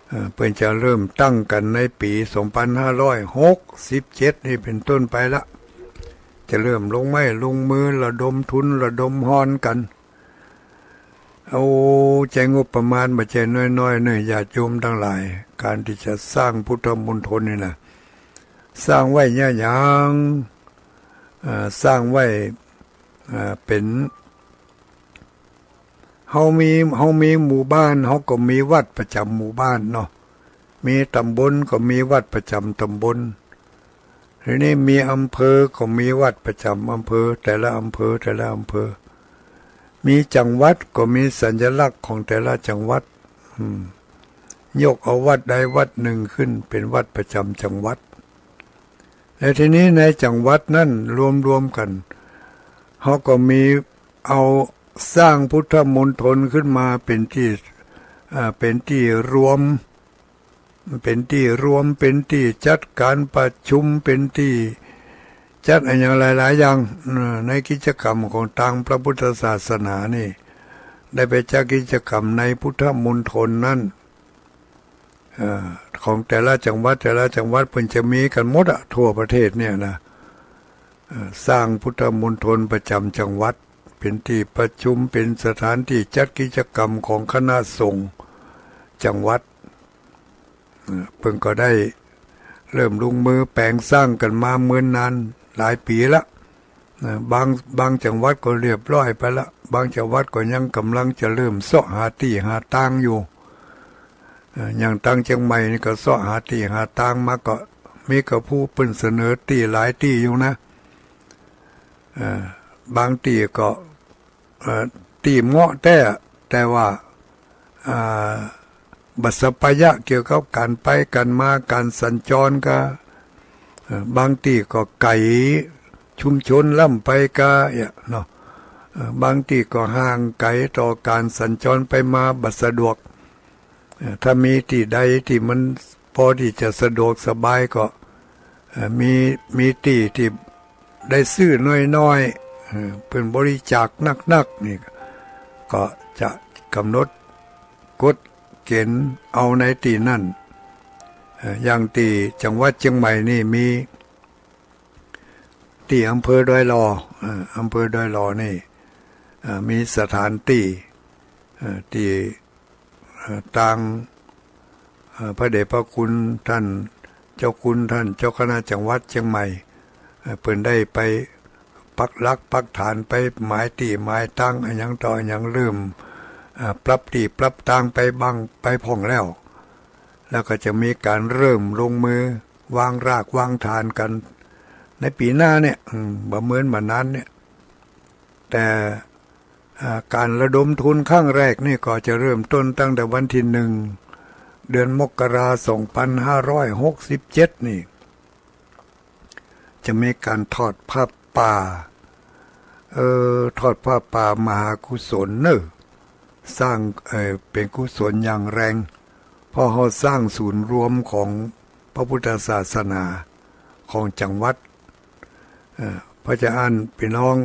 เอ่อ เปิ้นจะเริ่มตั้งกั๋นในปี๋สองปันห้าร้อยหกสิบเจ็ดนี่เป๋นต้นไปละ จะเริ่มลงไม้ลงมือระดมทุนระดมฮอนกั๋น เอาใจ๊งบประมาณบ่ใจ้น้อยๆ เน่อญาติโยมตังหลาย ก๋านตี้จะสร้างพุทธมณฑลนี่นะ สร้างไว้เยียะหยัง เอ่อ สร้างไว้ เอ่อ เป๋น เฮามี เฮามีหมู่บ้าน เฮาก็มีวัดประจ๋ำหมู่บ้านเนาะ มีต๋ำบลก็มีวัดประจ๋ำต๋ำบล ทีนี้มีอำเภอก็มีวัดประจ๋ำอำเภอ แต่ละอำเภอ แต่ละอำเภอ มีจังหวัดก็มีสัญลักษณ์ของแต่ละจังหวัด อืม ยกเอาวัดใดวัดนึ่งขึ้นเป๋นวัดประจ๋ำจังหวัด และทีนี้ในจังหวัดนั้นรวมๆ กั๋น เฮาก็มี เอาสร้างพุทธมณฑลขึ้นมาเป๋นตี้ อ่า เป๋นตี้รวม เป๋นตี้รวม เป๋นตี้จัดก๋านประชุม เป๋นตี้จัดอะหยังหลายๆ อย่าง เอ่อ ในกิจกรรมของตางพระพุทธศาสนานี่ ได้ไปจัดกิจกรรมในพุทธมณฑลนั้น เอ่อ ของแต่ละจังหวัด แต่ละจังหวัดเปิ้นจะมีกั๋นหมดอะ ทั่วประเทศเนี่ยนะ เอ่อ สร้างพุทธมณฑลประจ๋ำจังหวัด เป๋นตี้ประชุม เป๋นสถานตี้จัดกิจกรรมของคณะสงฆ์จังหวัด เอ่อ เปิ้นก็ได้เริ่มลงมือแป๋งสร้างกั๋นมาเมินนานหลายปี๋ละ นะ บาง บางจังหวัดก็เรียบร้อยไปละ บางจังหวัดก็ยังก่ำลังจะเริ่มเซาะหาตี้หาตางอยู่ เอ่อ อย่างตางเจียงใหม่นี่ก็เซาะหาตี้หาตางมาก็มีกระผู้เปิ้นเสนอตี้หลายตี้อยู่นะ เอ่อ บางตี้ก็ เอ่อ ตี้เหมาะแต๊ แต่ว่า อ่า บ่สัปปายะเกี่ยวกับก๋านไปก๋านมา ก๋านสัญจรก็ เอ่อ บางตี้ก็ไก๋ ชุมชนล้ำไปกาเนาะ เอ่อ บางตี้ก็ห่างไก๋ต่อก๋านสัญจรไปมาบ่สะดวก เอ่อ ถ้ามีตี้ใดตี้มันปอตี้จะสะดวกสบายก็ เอ่อ มี มีตี้ตี้ได้ซื้อน้อยๆ เอ่อ เปิ้นบริจาคนักๆ นี่ ก็จะก๋ำหนดกฎเก๋ณฑ์เอาในตี้นั้น เอ่อ อย่างตี้จังหวัดเจียงใหม่นี่มีตี้อำเภอดอยหล่อ เอ่อ อำเภอดอยหล่อนี่ เอ่อ มีสถานตี้ เอ่อ ตี้ เอ่อ ตาง เอ่อ พระเดชพระคุณต้านเจ้าคุณ ต้านเจ้าคณะจังหวัดเจียงใหม่ เอ่อ เปิ้นได้ไปปักหลักปักฐาน ไปหมายตี้หมายตางอะหยังต่ออะหยัง เริ่ม เอ่อ ปรับตี้ปรับตางไปบ้างไปพ่องแล้ว แล้วก็จะมีก๋านเริ่มลงมือวางรากวางฐานกั๋นในปี๋หน้าเนี่ย อืม บ่เมินบ่นานเนี่ย แต่ อ่า ก๋านระดมทุนครั้งแรกนี่ก็จะเริ่มต้นตั้งแต่วันตี้หนึ่ง เดือนมกรา สองปันห้าร้อยหกสิบเจ็ดนี่ จะมีก๋านทอดผ้าป่า เอ่อ ทอดผ้าป่ามหากุศลเน่อ สร้าง เอ่อ เป๋นกุศลอย่างแรง เพราะเฮาสร้างศูนย์รวมของพระพุทธศาสนาของจังหวัด เอ่อ เพราะฉะนั้นพี่น้อง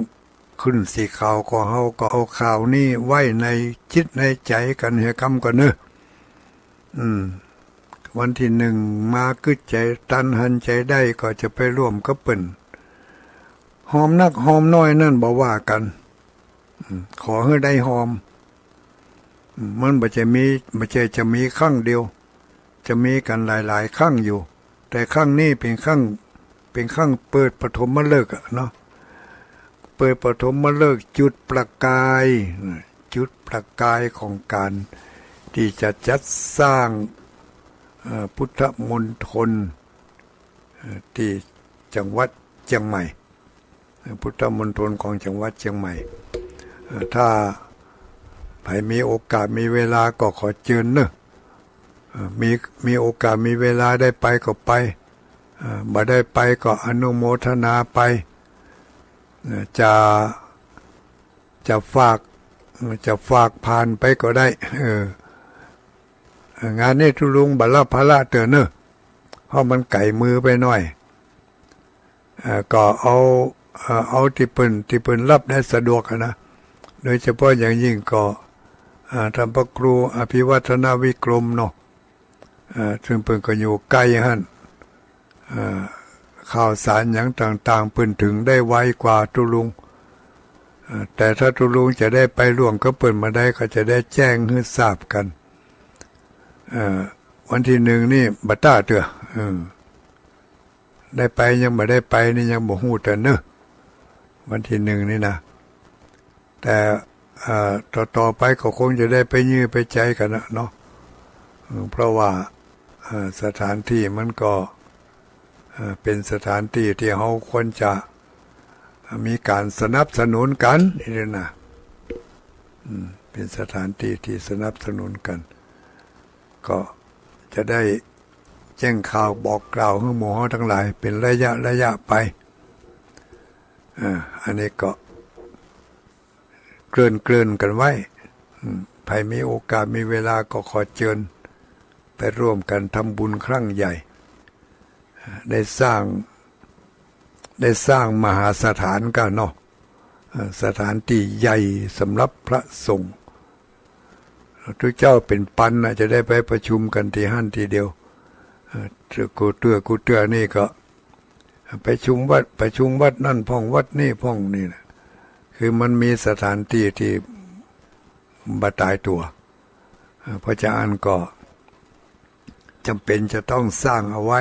คลื่นสีขาวของเฮาก็เอาข่าวนี้ไว้ในจิตในใจ๋กั๋นเหียกำก่อนเน่อ อืม วันตี้หนึ่งมา กึ๊ดใจ๋ตันหันใจ๋ได้ก็จะไปร่วมกับเปิ้น ฮอมนักฮอมน้อยนั้นบ่ว่ากั๋น อืม ขอหื้อได้ฮอม อืม มันบ่ใจ้มี บ่ใจ้จะมีครั้งเดียว จะมีกั๋นหลายๆ ครั้งอยู่ แต่ครั้งนี้เป๋นครั้ง เป๋นครั้งเปิดปฐมฤกษ์อะเนาะ เปิดปฐมฤกษ์ จุดประกาย จุดประกายของก๋านตี้จะจัดสร้าง เอ่อ พุทธมณฑล เอ่อ ตี้จังหวัดเจียงใหม่ พุทธมณฑลของจังหวัดเชียงใหม่ เอ่อ ถ้าใผมีโอกาสมีเวลาก็ขอเจิญเนอะ เอ่อ มี มีโอกาสมีเวลาได้ไปก็ไป เอ่อ บ่ได้ไปก็อนุโมทนาไป เอ่อ จะ จะฝาก เอ่อ จะฝากผ่านไปก็ได้ เออ เอ่อ งานนี้ตุ๊ลุงบ่รับภาระเตื้อเนอะ เพราะมันไก๋มือไปหน่อย เอ่อ ก็เอา เอ่อ เอาตี้เปิ้น ตี้เปิ้นรับได้สะดวกอะนะ โดยเฉพาะอย่างยิ่งก็ เอ่อ ต้านพระครูอภิวัฒนวิกรมเนาะ เอ่อ ซึ่งเปิ้นก็อยู่ใก้หั้น เอ่อ ข่าวสารหยังต่างๆ เปิ้นเถิงได้ไวกว่าตุ๊ลุง เอ่อ แต่ถ้าตุ๊ลุงจะได้ไปร่วมกับเปิ้นบ่าใดก็จะได้แจ้งหื้อทราบกั๋น เอ่อ วันตี้หนึ่งนี่บ่ต้าเตื้อ เออ ได้ไปยังบ่ได้ไปนี่ยังบ่ฮู้เตื้อเนอะ วันตี้หนึ่งนี่นะ แต่ เอ่อ ต่อๆ ไปก็คงจะได้ไปเยียะไปใจ๋กั๋นนะเนาะ เออ เพราะว่า เอ่อ สถานตี้มันก็ เอ่อ เป๋นสถานตี้ตี้เฮาควรจะมีก๋านสนับสนุนกั๋นนี่นะ อืม เป๋นสถานตี้ตี้สนับสนุนกั๋น ก็จะได้แจ้งข่าวบอกกล่าวหื้อหมู่เฮาตังหลายเป๋นระยะระยะไป อ่า อันนี้ก็เกริ่นๆ กั๋นไว้ อืม ใผมีโอกาสมีเวลาก็ขอเจิญไปร่วมกั๋นทำบุญครั้งใหญ่ ได้สร้าง ได้สร้างมหาสถานกั๋นเนาะ เอ่อ สถานตี้ใหญ่สำหรับพระสงฆ์ ตุ๊เจ้าเป๋นปันน่ะ จะได้ไปประชุมกั๋นตี้หั้นตี้เดียว เอ่อ เตื้อกู้เตื้อกู้เตื้อนี่ก็ ประชุมวัด ประชุมวัดนั่นพ่องวัดนี่พ่องนี่แหละ คือมันมีสถานตี้ตี้บ่ต๋ายตั๋ว เอ่อ เพราะฉะนั้นก็จ๋ำเป๋นจะต้องสร้างเอาไว้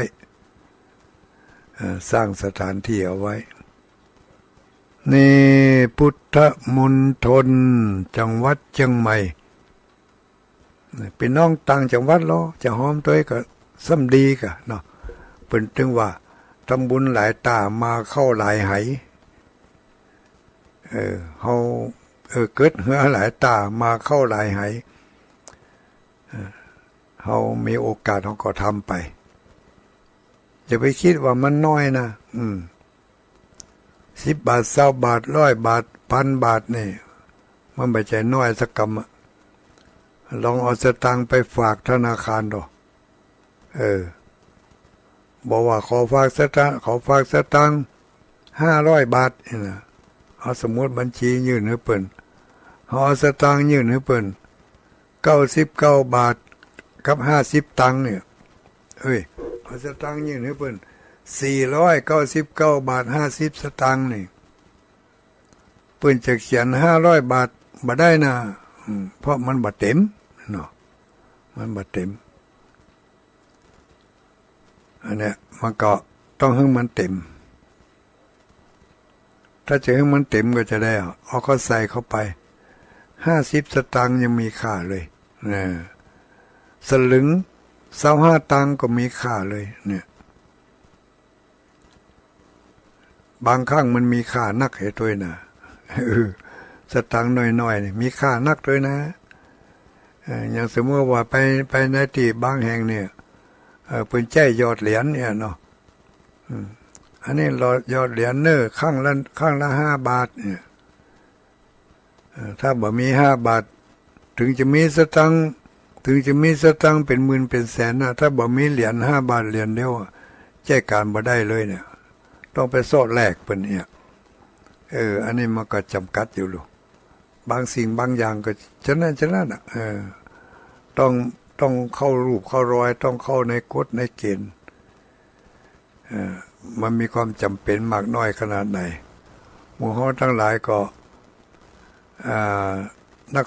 เอ่อ สร้างสถานตี้เอาไว้ นี่พุทธมณฑลจังหวัดเชียงใหม่ ปี้น้องต่างจังหวัดลอ จะฮอมตวยก็ซ้ำดีก่ะเนาะ เปิ้นตึงว่า ทำบุญหลายต้า มาเข้าหลายไห เออ เฮา เออ เกิดเฮือหลายต้า มาเข้าหลายไห เออ เฮามีโอกาสเฮาก็ทำไป อย่าไปกึ๊ดว่ามันน้อยนะ อืม สิบบาท ซาวบาท ร้อยบาท พันบาทนี่ มันบ่ใจ้น้อยสักกำอะ ลองเอาสตางค์ไปฝากธนาคารดู เออ บอกว่าขอฝากสตางค์ ขอฝากสตางค์ห้าร้อยบาทนี่นะ เอาสมุดบัญชียื่นหื้อเปิ้น เอาสตางค์ยื่นหื้อเปิ้น เก้าสิบเก้าบาทกับห้าสิบตังค์เนี่ย เอ้ย เอาสตางค์ยื่นหื้อเปิ้น สี่ร้อยเก้าสิบเก้าบาทห้าสิบสตางค์นี่ เปิ้นจะเขียนห้าร้อยบาทบ่ได้นะ อืม เพราะมันบ่เต๋มเนาะ มันบ่เต๋ม อันเนี้ยมันก็ต้องหื้อมันเต๋ม ถ้าจะหื้อมันเต๋มก็จะได้เอา เอาเข้าใส่เข้าไป ห้าสิบสตางค์ยังมีค่าเลย นะ สลึงซาวห้าตังค์ก็มีค่าเลย เนี่ย บางครั้งมันมีค่านักเหตวยนะ เออ สตางค์น้อยๆ นี่มีค่านักตวยนะ เออ อย่างสมมุติว่าไป ไปในตี้บางแห่งเนี่ย เออ เปิ้นใจ๊หยอดเหรียญเนี่ยเนาะ อืม อันนี้หยอด หยอดเหรียญเน่อ ครั้งละ ครั้งละห้าบาทเนี่ย เอ่อ ถ้าบ่มีห้าบาท เถิงจะมีสตางค์ เถิงจะมีสตางค์เป๋นหมื่นเป๋นแสนนะ ถ้าบ่มีเหรียญห้าบาทเหรียญเดียวอะ ใจ๊ก๋านบ่ได้เลยเนี่ย ต้องไปเซาะแลกเปิ้นเนี่ย เออ อันนี้มันก็จ๋ำกัดอยู่ลูก บางสิ่งบางอย่างก็ฉะนั้น ฉะนั้นน่ะ เออ ต้อง ต้องเข้ารูปเข้ารอย ต้องเข้าในกฎในเกณฑ์ เอ่อ มันมีความจ๋ำเป๋นมากน้อยขนาดไหน หมู่เฮาตังหลายก็ อ่า นัก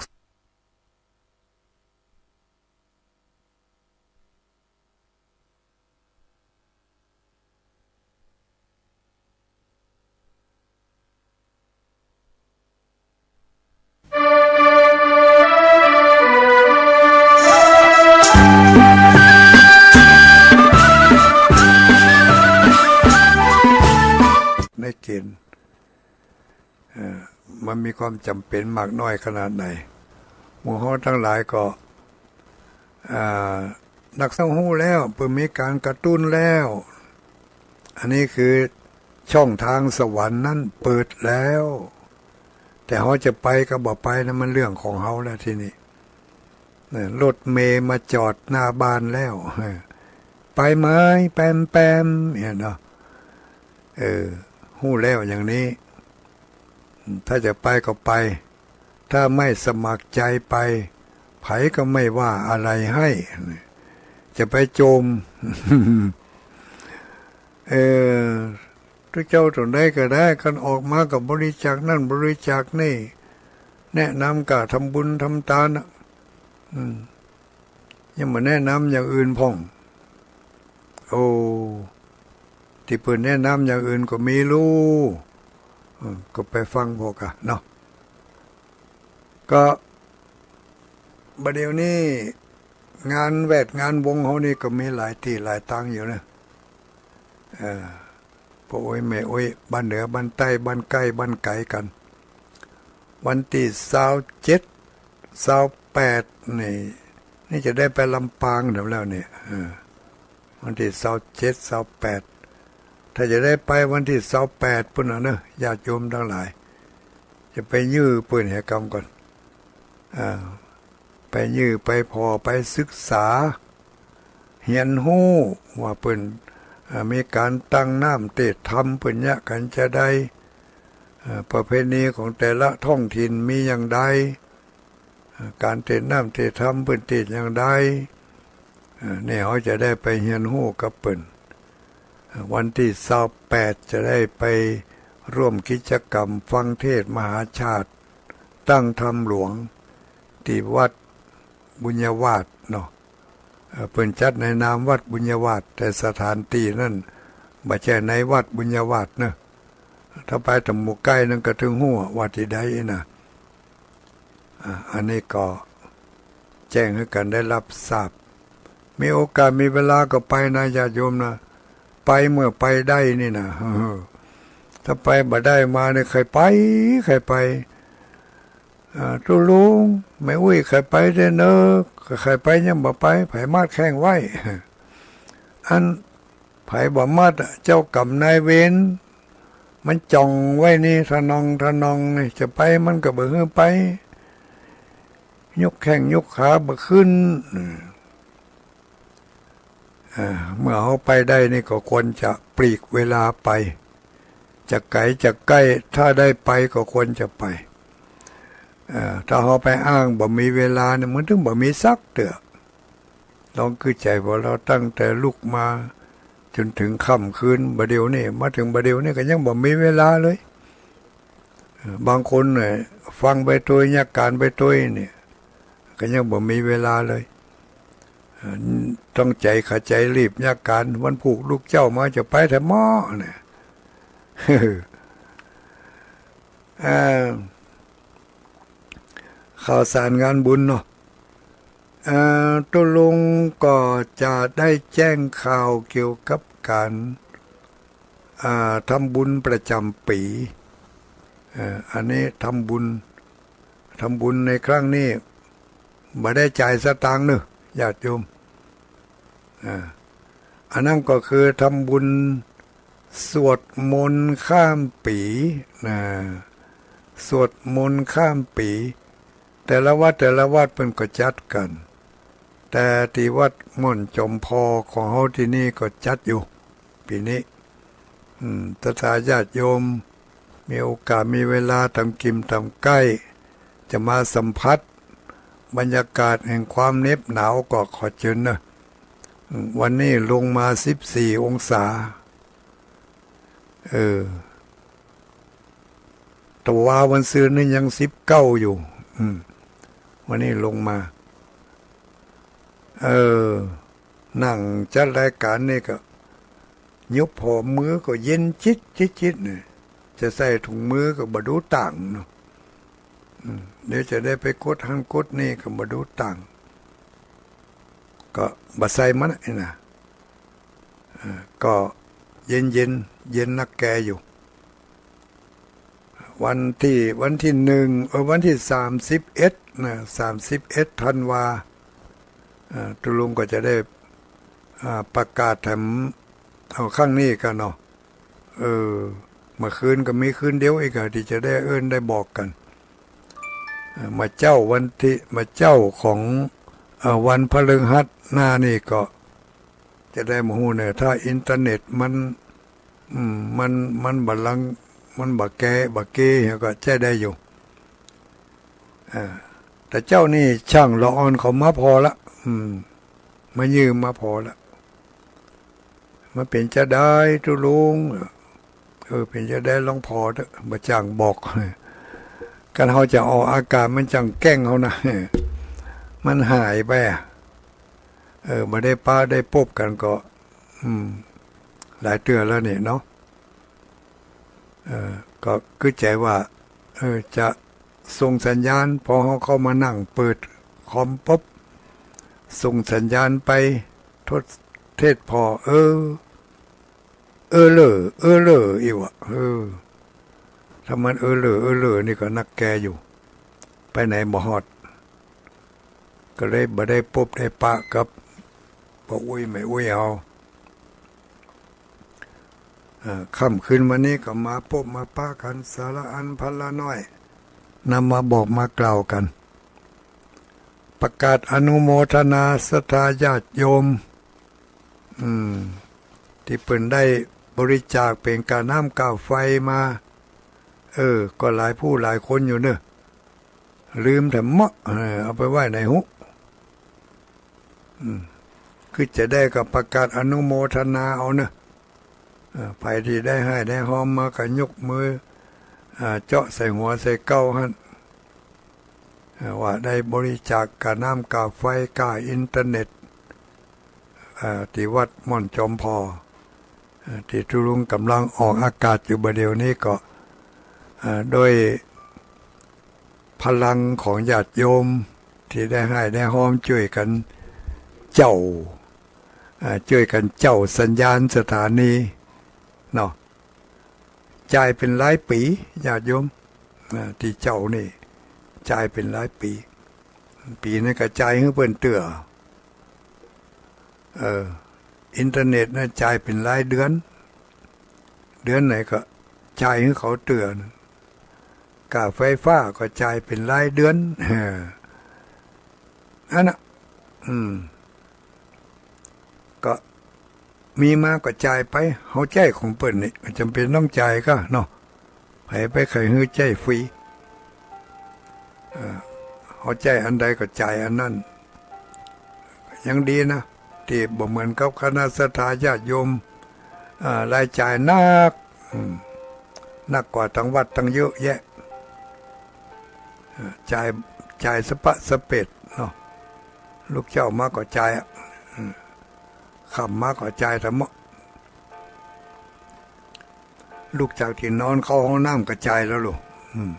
ในเกณฑ์ มันมีความจ๋ำเป๋นมากน้อยขนาดไหน หมู่เฮาตังหลายก็ อ่า นักสังฮู้แล้ว เปิ้นมีก๋านกระตุ้นแล้ว อันนี้คือช่องทางสวรรค์นั้นเปิดแล้ว แต่เฮาจะไปกับบ่ไปนั้นมันเรื่องของเฮาแล้วทีนี้ เนี่ย รถเมล์มาจอดหน้าบ้านแล้ว เออ ไปไหม แปมแปม เนี่ยเนาะ เออ ฮู้แล้วอย่างนี้ ถ้าจะไปก็ไป ถ้าไม่สมัครใจไป ใผก็ไม่ว่าอะไรให้ จะไปโจม เออ ตุ๊เจ้าตั๋วใดก็ได้ คันออกมาก็บริจาคนั่นบริจาคนี่ แนะนำก้าทำบุญทำตานน่ะ อืม ยังบ่แนะนำอย่างอื่นพ่อง โอ้ ตี้เปิ้นแนะนำอย่างอื่นก็มีลู่ อืม ก็ไปฟังพวกกะเนาะ ก็บ่าเดี่ยวนี้งานแวดงานวงเฮานี่ก็มีหลายตี้หลายตางอยู่นะ เออ ป้ออุ๊ยแม่อุ๊ย บ้านเหนือบ้านใต้ บ้านใก้บ้านไก๋กั๋น วันตี้ซาวเจ็ด ซาวแปด นี่ นี่จะได้ไปลำปางแล้วเนี่ย เออ วันตี้ซาวเจ็ด ซาวแปด ถ้าจะได้ไปวันตี้ซาวแปดปู้นน่ะเนอะ ญาติโยมตังหลาย จะไปยื้อเปิ้นเหียกำก่อน อ่า ไปยื้อไปผ่อไปศึกษา เฮียนฮู้ว่าเปิ้น อ่า มีก๋านตั้งน้ำเตศน์ธรรมเปิ้นเยียะกั๋นจาใด อ่า ประเพณีของแต่ละท้องถิ่นมีอย่างใด อ่า ก๋านเตศน์น้ำเตศน์ธรรมเปิ้นเตศน์อย่างใด อ่า นี่เฮาจะได้ไปเฮียนฮู้กับเปิ้น อ่า วันตี้ซาวแปดจะได้ไปร่วมกิจกรรมฟังเทศน์มหาชาติ ตั้งธรรมหลวง ตี้วัดบุญญาวาสเนาะ เอ่อ เปิ้นจัดในนามวัดบุญญาวาส แต่สถานตี้นั้นบ่ใจ้ในวัดบุญญาวาสเนอะ ถ้าไปตะหมู่ใก้นั้นก็เถิงฮู้ว่าตี้ใดอี้นะ อ่า อันนี้ก็แจ้งหื้อกั๋นได้ฮับทราบ มีโอกาสมีเวลาก็ไปนะญาติโยมนะ ไปเมื่อไปได้นี่นะ ถ้าไปบ่ได้มาเนี่ย ใค่ไป ใค่ไป อ่า ตุ๊ลุง แม่อุ๊ย ใค่ไปแต๊เนอะ ใค่ไปยังบ่ไป ใผมัดแข้งไว้ อัน ใผบ่มัดอะ เจ้ากรรมนายเวรมันจ่องไว้นี่ ทะนองทะนองนี่ จะไปมันก็บ่หื้อไป ยกแข้งยกขาบ่ขึ้น อืม อ่า เมื่อเฮาไปได้นี่ก็ควรจะปลีกเวลาไป จะไก๋จะใก้ ถ้าได้ไปก็ควรจะไป อ่า ถ้าเฮาไปอ้างบ่มีเวลาเนี่ย มันเถิงบ่มีสักเตื้อ ลองกึ๊ดใจ๋ว่าเฮาตั้งแต่ลุกมาจ๋นเถิงค่ำคืน บ่าเดี่ยวนี้ มาเถิงบ่าเดี่ยวนี้ก็ยังบ่มีเวลาเลย เออ บางคนเนี่ยฟังไปตวย เยียะก๋านไปตวยเนี่ย ก็ยังบ่มีเวลาเลย เออ ต้องใจ๋ขะใจ๋รีบ เยียะก๋าน วันพูกลุกเจ๊ามาจะไปแต๊หม้อเนี่ย เออ ข่าวสารงานบุญเนาะ เอ่อ ตุ๊ลุงก็จะได้แจ้งข่าวเกี่ยวกับก๋าน อ่า ทำบุญประจ๋ำปี๋ เอ่อ อันนี้ทำบุญ ทำบุญในครั้งนี้บ่ได้จ่ายสตางค์เนอะ ญาติโยม อ่า อันนั้นก็คือทำบุญสวดมนต์ข้ามปี๋นะ สวดมนต์ข้ามปี๋ แต่ละวัดแต่ละวัดเปิ้นก็จัดกั๋น แต่ตี้วัดม่อนจอมพอของเฮาตี้นี่ก็จัดอยู่ ปี๋นี้ อืม ถ้าญาติโยมมีโอกาสมีเวลาต๋ามกิ่มต๋ามใก้ จะมาสัมผัสบรรยากาศแห่งความเหน็บหนาวก็ขอเจิญเนอะ อืม วันนี้ลงมาสิบสี่องศา เออ ตะวาวันซืนนี่ยังสิบเก้าอยู่ อืม วันนี้ลงมา เออ นั่งจัดรายก๋านนี่ก็ ยุบผ่อมือก็เย็นจิ๊ดจิ๊ดจิ๊ดเนี่ย จะใส่ถุงมือก็บ่ดูต่างเนาะ อืม เดี๋ยวจะได้ไปกดหั้นกดนี่ก็บ่ดูต่าง ก็บ่ใส่มันน่ะ เออ ก็เย็นเย็น เย็นนักแกอยู่ วันตี้ วันตี้หนึ่ง เออ วันตี้สามสิบเอ็ดนะ สามสิบเอ็ดธันวา อ่า ตุ๊ลุงก็จะได้ อ่า ประกาศแถม เอาครั้งนี้กั๋นเนาะ เออ เมื่อคืนก็มีคืนเดียวอีกอะ ตี้จะได้เอิ้นได้บอกกั๋น เออ มาเจ๊าวันตี้ มาเจ๊าของ เอ่อ วันพฤหัสหน้านี่ก็ จะได้มาฮู้เน่อ ถ้าอินเทอร์เน็ตมัน อืม มัน มันบ่ลัง มันบ่แก้ บ่เก้ ก็ใจ๊ได้อยู่ เออ แต่เจ๊านี่ช่างละอ่อนเขามาผ่อละ อืม มายืมมาผ่อละ มันเป๋นจาใดตุ๊ลุง เออ เป๋นจาใดลองผ่อเต๊อะ บ่จ้างบอก คันเฮาจะออกอากาศมันจั้งแก๊งเฮานะ มันหายไปอะ เออ บ่ได้ปะได้ปบกั๋นก็ อืม หลายเตื้อแล้วนี่เนาะ เออ ก็กึ๊ดใจ๋ว่า เออ จะส่งสัญญาณ พอเฮาเข้ามานั่งเปิดคอมปุ๊บ ส่งสัญญาณไปโทรเทศผ่อ เออ เออเลอ เออเลอ อีกวะ เออ ถ้ามันเออเลอ เออเลอ นี่ก็นักแกอยู่ ไปไหนบ่ฮอด ก็เลยบ่ได้ปบได้ปะกับป้ออุ๊ยแม่อุ๊ยเฮา เอ่อ ค่ำคืนวันนี้ก็มาปบมาปะกั๋นสาระอันพันละน้อย นำมาบอกมากล่าวกั๋น ประกาศอนุโมทนาศรัทธาญาติโยม อืม ตี้เปิ้นได้บริจาคเป๋นก้าน้ำก้าไฟมา เออ ก็หลายผู้หลายคนอยู่เน่อ ลืมแถมเมาะ เออ เอาไปไว้ไหนฮู้ อืม คือจะได้ก็ประกาศอนุโมทนาเอาเน่อ เออ ใผตี้ได้ฮ้ายได้ฮอมมาก็ยกมือ อ่า เจาะใส่หัวใส่เก๊าหั้น เอ่อ ว่าได้บริจาคก้าน้ำก้าไฟก้าอินเทอร์เน็ต เอ่อ ตี้วัดม่อนจอมผ่อ เอ่อ ตี้ตุ๊ลุงก่ำลังออกอากาศอยู่บ่าเดี่ยวนี้ก็ เอ่อ โดยพลังของญาติโยมตี้ได้ฮ้ายได้ฮอมจ้วยกั๋นเจ๊า เอ่อ จ้วยกั๋นเจ๊าสัญญาณสถานีเนาะ จ่ายเป๋นรายปี๋ ญาติโยม อ่า ตี้เจ๊านี่ จ่ายเป๋นรายปี๋ ปี๋นั้นก็จ่ายหื้อเปิ้นเตื้อ เออ อินเทอร์เน็ตนะจ่ายเป๋นรายเดือน เดือนไหนก็จ่ายหื้อเขาเตื้อ ก้าไฟฟ้าก็จ่ายเป๋นรายเดือน เออ อันน่ะ อืม ก็มีมาก็จ่ายไป เฮาใจ๊ของเปิ้นนี่ บ่จ๋ำเป๋นต้องจ่ายก้าเนาะ ใผไปใค่หื้อใจ๊ฟรี เอ่อ เฮาใจ๊อันใดก็จ่ายอันนั้น ยังดีนะ ตี้บ่เหมือนกับคณะศรัทธาญาติโยม เอ่อ รายจ่ายหนัก อืม หนักกว่าตังวัดตังเยอะแยะ เอ่อ จ่าย จ่ายสะปะสะเปดเนาะ ลุกเจ๊ามาก็จ่ายอะ อืม ค่ำมาก็จ่ายแถมเมาะ ลุกจากตี้นอนเข้าห้องน้ำก็จ่ายแล้วลูก อืม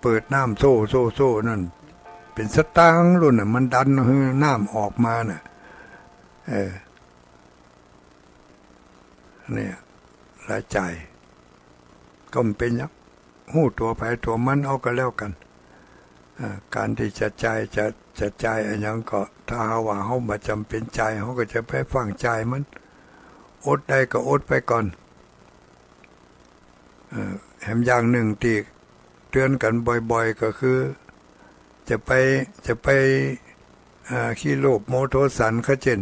เปิดน้ำโซ่ โซ่ โซ่นั่น เป๋นสตางค์ลูกน่ะ มันดันหื้อน้ำออกมาน่ะ เออ เนี่ย รายจ่าย ก็บ่เป๋นหยัง ฮู้ตั๋วใผตั๋วมันเอาก็แล้วกั๋น อ่า ก๋านตี้จะจ่าย จะ จะจ่ายอะหยังก็ ถ้าหากว่าเฮาบ่จ๋ำเป๋นจ่าย เฮาก็จะไปฟั่งจ่ายมัน อดได้ก็อดไปก่อน เอ่อ แถมอย่างหนึ่งตี้เตื๋อนกั๋นบ่อยๆ ก็คือ จะไป จะไป อ่า ขี้โลภโมโทสันเขาเจ้น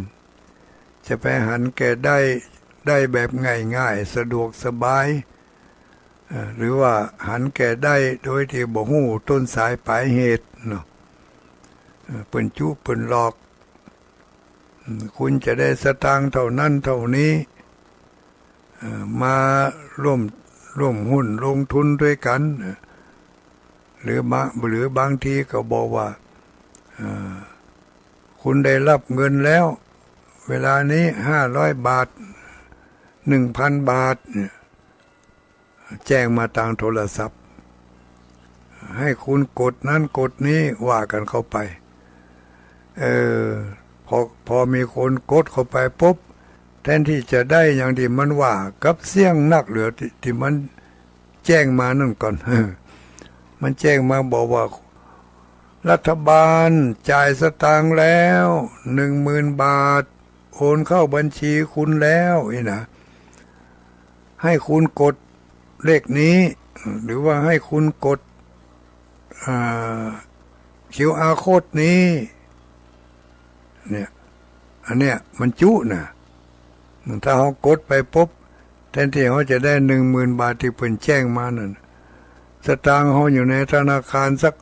จะไปหันแก่ได้ ได้แบบง่ายๆ สะดวกสบาย เอ่อ หรือว่าหันแก่ได้โดยตี้บ่ฮู้ต้นสายปลายเหตุเนาะ เอ่อ เปิ้นจุเปิ้นหลอก อืม คุณจะได้สตางค์เท่านั้นเท่านี้ เอ่อ มาร่วม ร่วมหุ้นลงทุนตวยกั๋น เอ่อ หรือบาง หรือบางทีก็บอกว่า เอ่อ คุณได้รับเงินแล้ว เวลานี้ห้าร้อยบาท หนึ่งพันบาทเนี่ย แจ้งมาตางโทรศัพท์ หื้อคุณกดนั้นกดนี้ ว่ากั๋นเข้าไป เออ พอ พอมีคนกดเข้าไปปุ๊บ แทนตี้จะได้อย่างตี้มันว่า กลับเสี้ยงนักเหลือตี้ ตี้มัน แจ้งมานั่นก่อน มันแจ้งมาบอกว่า รัฐบาลจ่ายสตางค์แล้ว หนึ่งหมื่นบาท โอนเข้าบัญชีคุณแล้ว นี่นะ ให้คุณกดเลขนี้ หรือว่าให้คุณกด อ่า คิวอาร์ โค้ดนี้ เนี่ย อันเนี้ยมันจุ๊นะ ถ้าเฮากดไปปุ๊บ แทนตี้เฮาจะได้หนึ่งหมื่นบาทตี้เปิ้นแจ้งมานั่น สตางค์เฮาอยู่ในธนาคารสัก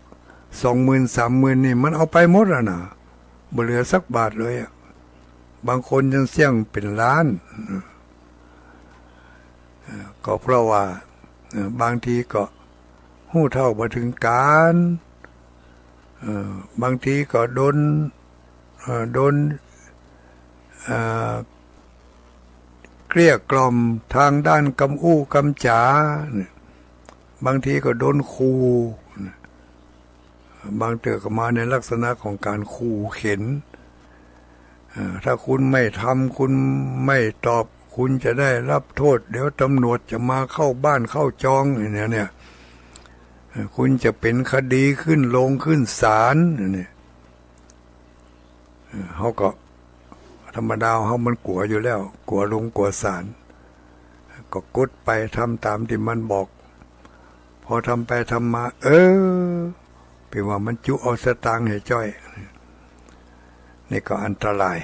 สองหมื่นสามหมื่นนี่ มันเอาไปหมดแล้วนะ บ่เหลือสักบาทเลยอะ บางคนยังเสี้ยงเป๋นล้าน เอ่อ ก็เพราะว่า เอ่อ บางทีก็ฮู้เท่าบ่ถึงการ เอ่อ บางทีก็โดน เอ่อ โดน เอ่อ เกลี้ยกล่อมตางด้านกำอู้กำจ๋าเนี่ย บางทีก็โดนขู่เนี่ย บางเตื้อก็มาในลักษณะของก๋านขู่เข็ญ เอ่อ ถ้าคุณไม่ทำ คุณไม่ตอบ คุณจะได้รับโทษ เดี๋ยวตำรวจจะมาเข้าบ้านเข้าจอง เนี่ย เนี่ย เอ่อ คุณจะเป๋นคดีขึ้นโรงขึ้นศาล เนี่ย เอ่อ เฮาก็ ธรรมดาเฮามันกั๋วอยู่แล้ว กั๋วโรงกั๋วศาล ก็กดไปทำต๋ามตี้มันบอก พอทำไปทำมา เออ เป๋นว่ามันจุ๊เอาสตางค์หื้อจ้อย นี่ก็อันตราย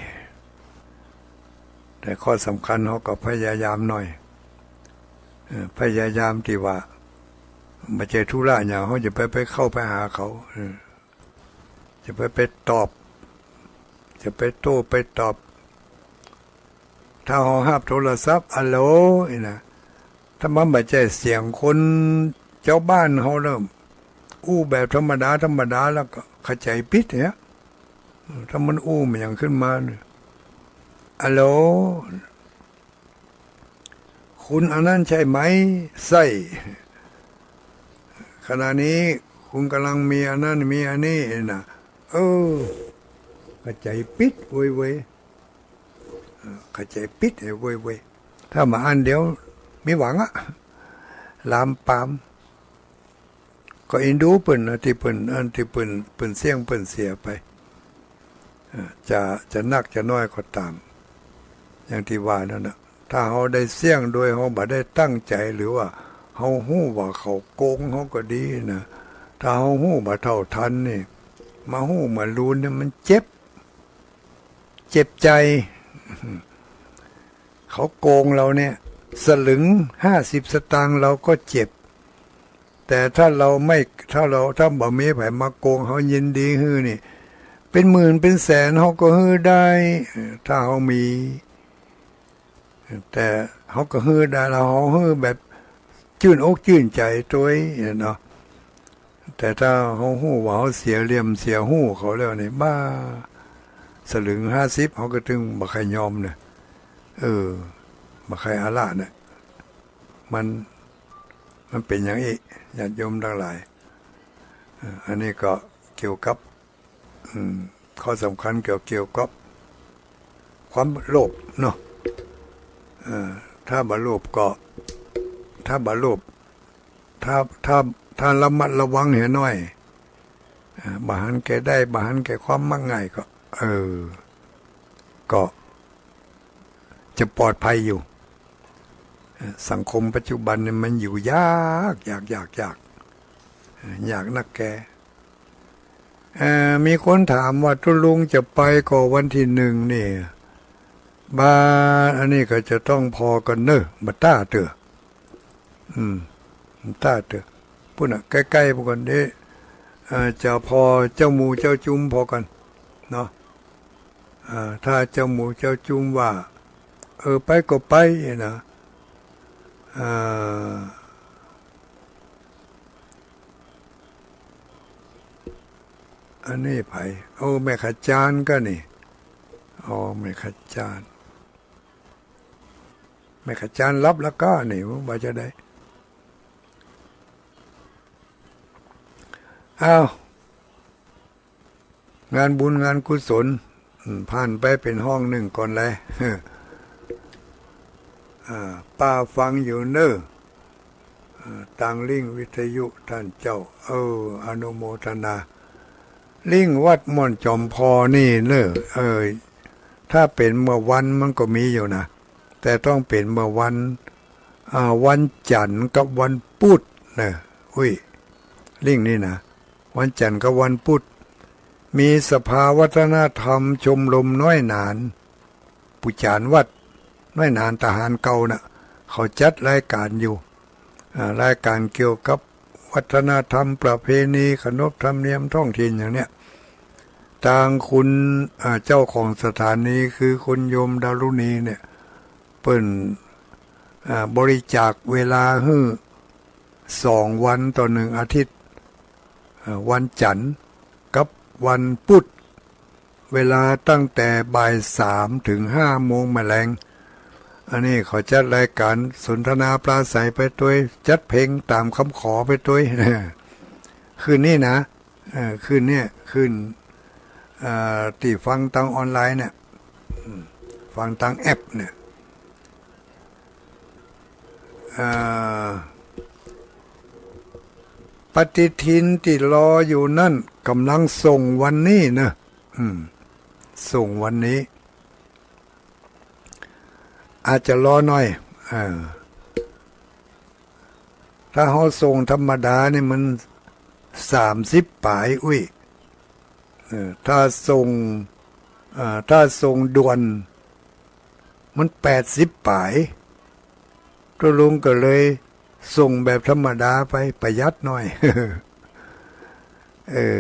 แต่ข้อสำคัญเฮาก็พยายามหน่อย เอ่อ พยายามตี้ว่า บ่ใจ้ธุระหยัง เฮาจะไป ไปเข้าไปหาเขา เออ จะไป ไปตอบ จะไปโต้ไปตอบ ถ้าเฮาฮับโทรศัพท์ อะโหล นี่นะ ถ้ามันบ่ใจ้เสียงคนจาวบ้านเฮาแล้ว อู้แบบธรรมดา ธรรมดา แล้วก็เข้าใจ๋ปิดเนี่ย ถ้ามันอู้มาหยังขึ้นมาเนี่ย อะโหล คุณอันนั้นใช่ไหม ใช่ ขณะนี้คุณกำลังมีอันนั้นมีอันนี้นะ เออ เข้าใจ๋ปิดเว้ยเว้ย เออ เข้าใจ๋ปิดเว้ยเว้ย ถ้าบ่อั้นเดี๋ยวมีหวังอะ ลามปาม ก็เอ็นดูเปิ้นนะ ตี้เปิ้น อันตี้เปิ้น เปิ้นเสี้ยงเปิ้นเสียไป เอ่อ จะ จะนักจะน้อยก็ต๋าม อย่างตี้ว่านั่นนะ ถ้าเฮาได้เสี้ยงโดยเฮาบ่ได้ตั้งใจ๋ หรือว่าเฮาฮู้ว่าเขาโกงเฮาก็ดีนะ ถ้าเฮาฮู้บ่เท่าตันนี่ มาฮู้มาฮู้เนี่ยมันเจ็บ เจ็บใจ๋ เขาโกงเฮาเนี่ย สลึงห้าสิบสตางค์เฮาก็เจ็บ แต่ถ้าเฮาไม่ ถ้าเฮา ถ้าบ่มีใผมาโกงเฮา ยินดีหื้อนี่ เป๋นหมื่นเป๋นแสนเฮาก็หื้อได้ เอ่อ ถ้าเฮามี แต่เฮาก็หื้อได้ แล้วเฮาหื้อแบบจื้นอกจื้นใจ๋ตวยเนาะ แต่ถ้าเฮาฮู้ว่าเฮาเสียเหลี่ยมเสียฮู้เขาแล้วนี่ บ้า สลึงห้าสิบเฮาก็ตึงบ่ใค่ยอมเนี่ย เออ บ่ใค่อาละเนี่ย มัน มันเป๋นอย่างอี้ ญาติโยมตังหลาย เอ่อ อันนี้ก็เกี่ยวกับ อืม ข้อสำคัญเกี่ยว เกี่ยวกับความโลภเนาะ เอ่อ ถ้าบ่โลภก็ ถ้าบ่โลภ ถ้า ถ้า ถ้าระมัดระวังหื้อหน่อย เอ่อ บ่หันแก่ได้ บ่หันแก่ความมักง่ายก็ เออ ก็จะปลอดภัยอยู่ เอ่อ สังคมปัจจุบันนี่มันอยู่ยาก ยาก ยาก ยาก เอ่อ ยากนักแก่ เอ่อ มีคนถามว่า ตุ๊ลุงจะไปก่อวันตี้หนึ่งนี่ บ่าอันนี้ก็จะต้องผ่อก่อนเน่อ บ่าต้าเตื้อ อืม บ่าต้าเตื้อ ปู้นน่ะ ใก้ๆ ปู้นก่อนเด้ เอ่อ จะผ่อเจ้าหมู่เจ้าจุมผ่อก่อนเนาะ เอ่อ ถ้าเจ้าหมู่เจ้าจุมว่า เออ ไปก็ไปนะ เอ่อ อันนี้ใผ โอ้ แม่ขจารย์ก็นี่ อ๋อ แม่ขจารย์ แม่ขจารย์หลับแล้วก็นี่ ว่าจะใด อ้าว งานบุญงานกุศล อืม ผ่านไปเป๋นห้องนึ่งก่อนแล อ่า ป้าฟังอยู่เน่อ เอ ตางลิงก์วิทยุต้านเจ้า เออ อนุโมทนา ลิงก์วัดม่อนจอมพอนี่เน่อ เออ ถ้าเป๋นเมื่อวันมันก็มีอยู่นะ แต่ต้องเป๋นเมื่อวัน อ่า วันจันทร์กับวันพุธนะ อุ้ย ลิงก์นี่นะ วันจันทร์กับวันพุธ มีสภาวัฒนธรรมชมรมน้อยหนาน ปู่จ๋ารย์วัดน้อยหนานตะหารเก่าน่ะ เขาจัดรายการอยู่ อ่า รายการเกี่ยวกับวัฒนธรรมประเพณีขนบธรรมเนียมท้องถิ่นอย่างเนี้ย ตางคุณ อ่า เจ้าของสถานีคือคุณโยมดารุณีเนี่ย เปิ้น อ่า บริจาคเวลาหื้อสองวันต่อหนึ่งอาทิตย์ อ่า วันจันทร์กับวันพุธ เวลาตั้งแต่บ่ายสามถึงห้าโมงแมลง อันนี้เขาจัดรายการสนทนาปราศรัยไปตวย จัดเพลงต๋ามกำขอไปตวย คืนนี้นะ เออ คืนเนี่ย คืน เอ่อ ตี้ฟังตางออนไลน์เนี่ย อืม ฟังตางแอปเนี่ย เอ่อ ปฏิทินตี้รออยู่นั่นก่ำลังส่งวันนี้เน่อ อืม ส่งวันนี้ อาจจะรอหน่อย เออ ถ้าเฮาส่งธรรมดานี่มันสามสิบป๋าย อุ้ย เออ ถ้าส่ง เอ่อ ถ้าส่งด่วน มันแปดสิบป๋าย ตุ๊ลุงก็เลยส่งแบบธรรมดาไป ประหยัดหน่อย เออ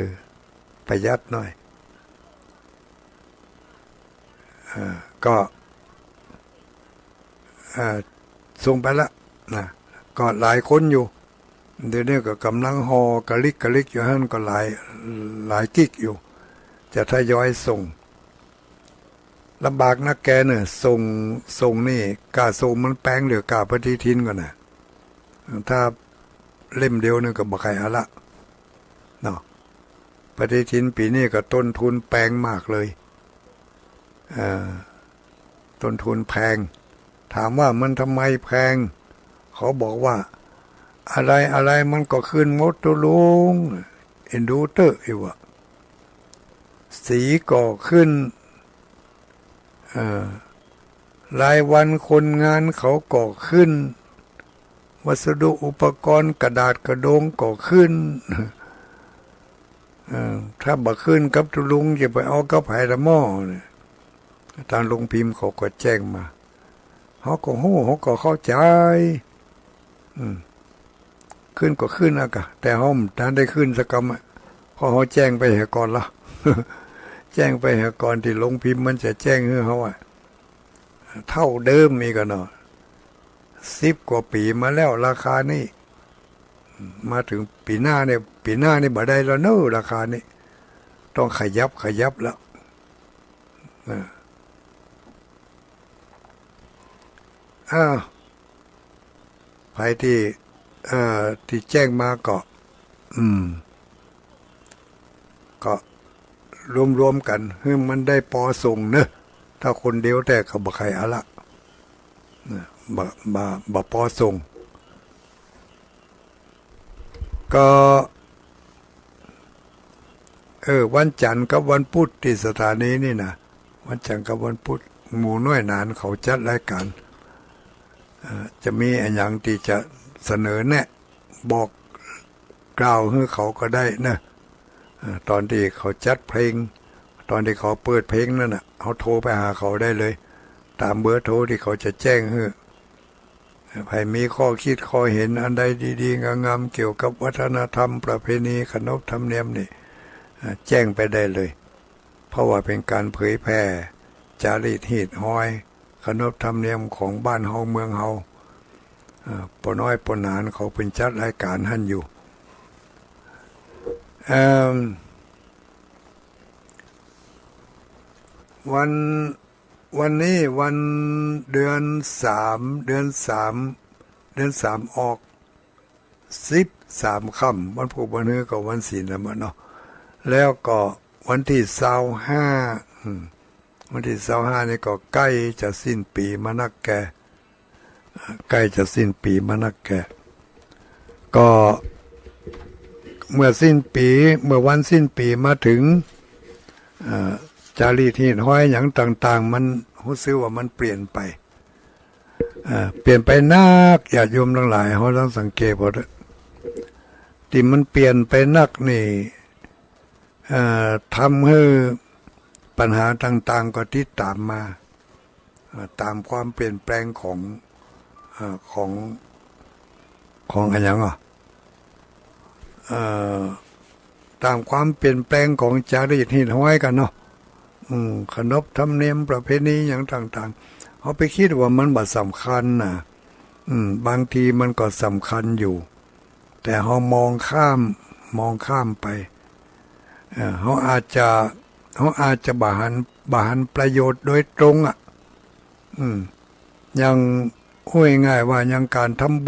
ประหยัดหน่อย เอ่อ ก็ เอ่อ ส่งไปละนะ ก็หลายคนอยู่ เดี๋ยวนี้ก็ก่ำลังห่อกะลิกกะลิกอยู่หั้น ก็หลาย หลายกิกอยู่ จะทยอยส่ง ลำบากนักแกเน่อ ส่ง ส่งนี่ ก้าส่งมันแปงเหลือก้าปฏิทินก่อนน่ะ ถ้าเล่มเดียวนี่ก็บ่ใค่เอาละเนาะ ปฏิทินปี๋นี้ก็ต้นทุนแปงมากเลย เอ่อ ต้นทุนแพง ถามว่ามันทำไมแพง เขาบอกว่า อะไรอะไรมันก็ขึ้นหมดตุ๊ลุง เอ็นดูเต๊อะ ไอ้วะ สีก็ขึ้น เอ่อ รายวันคนงานเขาก็ขึ้น วัสดุอุปกรณ์กระดาษกระดงก็ขึ้น เอ่อ ถ้าบ่ขึ้นกับตุ๊ลุงจะไปเอากับใผละหม้อเนี่ย ตางโรงพิมพ์เขาก็แจ้งมา เฮาก็ฮู้ เฮาก็เข้าใจ๋ อืม ขึ้นก็ขึ้นอะกะ แต่เฮาบ่ทันได้ขึ้นสักกำอะ เพราะเฮาแจ้งไปเหียก่อนละ แจ้งไปเหียก่อนตี้โรงพิมพ์มันจะแจ้งหื้อเฮาอะ เต้าเดิมอีกอะเนาะ สิบกว่าปี๋มาแล้วราคานี้ มาเถิงปี๋หน้าเนี่ย ปี๋หน้านี่บ่ได้แล้วเนาะ ราคานี้ ต้องขยับ ขยับแล้ว นะ อ้าว ใผตี้ เอ่อ ตี้แจ้งมาก็ อืม ก็รวมๆ กั๋น หื้อมันได้ปอส่งเนาะ ถ้าคนเดียวแต๊ก็บ่ใค่เอาละ นะ บ่ บ่ บ่ปอส่ง ก็ เออ วันจันทร์กับวันพุธตี้สถานีนี่นะ วันจันทร์กับวันพุธ หมู่น้อยหนานเขาจัดรายการ เอ่อ จะมีอะหยังตี้จะเสนอแนะ บอกกล่าวหื้อเขาก็ได้นะ เอ่อ ตอนตี้เขาจัดเพลง ตอนตี้เขาเปิดเพลงนั่นน่ะ เฮาโทรไปหาเขาได้เลย ต๋ามเบอร์โทรตี้เขาจะแจ้งหื้อ ใผมีข้อคิดข้อเห็นอันใดดีๆ งามๆ เกี่ยวกับวัฒนธรรมประเพณีขนบธรรมเนียมนี่ อ่า แจ้งไปได้เลย เพราะว่าเป๋นก๋านเผยแผ่จารีตฮีตฮอย ขนบธรรมเนียมของบ้านเฮาเมืองเฮา อ่า ป้อน้อยป้อหนานเขาเปิ้นจัดรายก๋านหั้นอยู่ เอิ่ม วัน วันนี้วันเดือนสาม เดือนสาม เดือนสามออกสิบสามค่ำ วันพูกวันฮือก็วันศีลธรรมะเนาะ แล้วก็วันตี้ซาวห้า อืม วันตี้ซาวห้านี่ก็ใก้จะสิ้นปี๋มานักแก่ ใก้จะสิ้นปี๋มานักแก่ ก็เมื่อสิ้นปี๋ เมื่อวันสิ้นปี๋มาเถิง เอ่อ จารีตหีดฮ้อยหยังต่างๆ มันฮู้สึกว่ามันเปลี่ยนไป เอ่อ เปลี่ยนไปนัก ญาติโยมตังหลาย เฮาลองสังเกตบ่า ตี้มันเปลี่ยนไปนักนี่ เอ่อ ทำหื้อปัญหาต่างๆ ก็ติดต๋ามมา เอ่อ ต๋ามความเปลี่ยนแปลงของ เอ่อ ของ ของอะหยังอ่ะ เอ่อ ต๋ามความเปลี่ยนแปลงของจารีตหีดฮ้อยกั๋นเนาะ อืม ขนบธรรมเนียมประเพณีหยังต่างๆ เฮาไปกึ๊ดว่ามันบ่สำคัญน่ะ อืม บางทีมันก็สำคัญอยู่ แต่เฮามองข้าม มองข้ามไป เอ่อ เฮาอาจจะ เฮาอาจจะบ่หัน บ่หันประโยชน์โดยตรงอ่ะ อืม อย่าง อู้ง่ายๆ ว่าอย่างก๋านทำ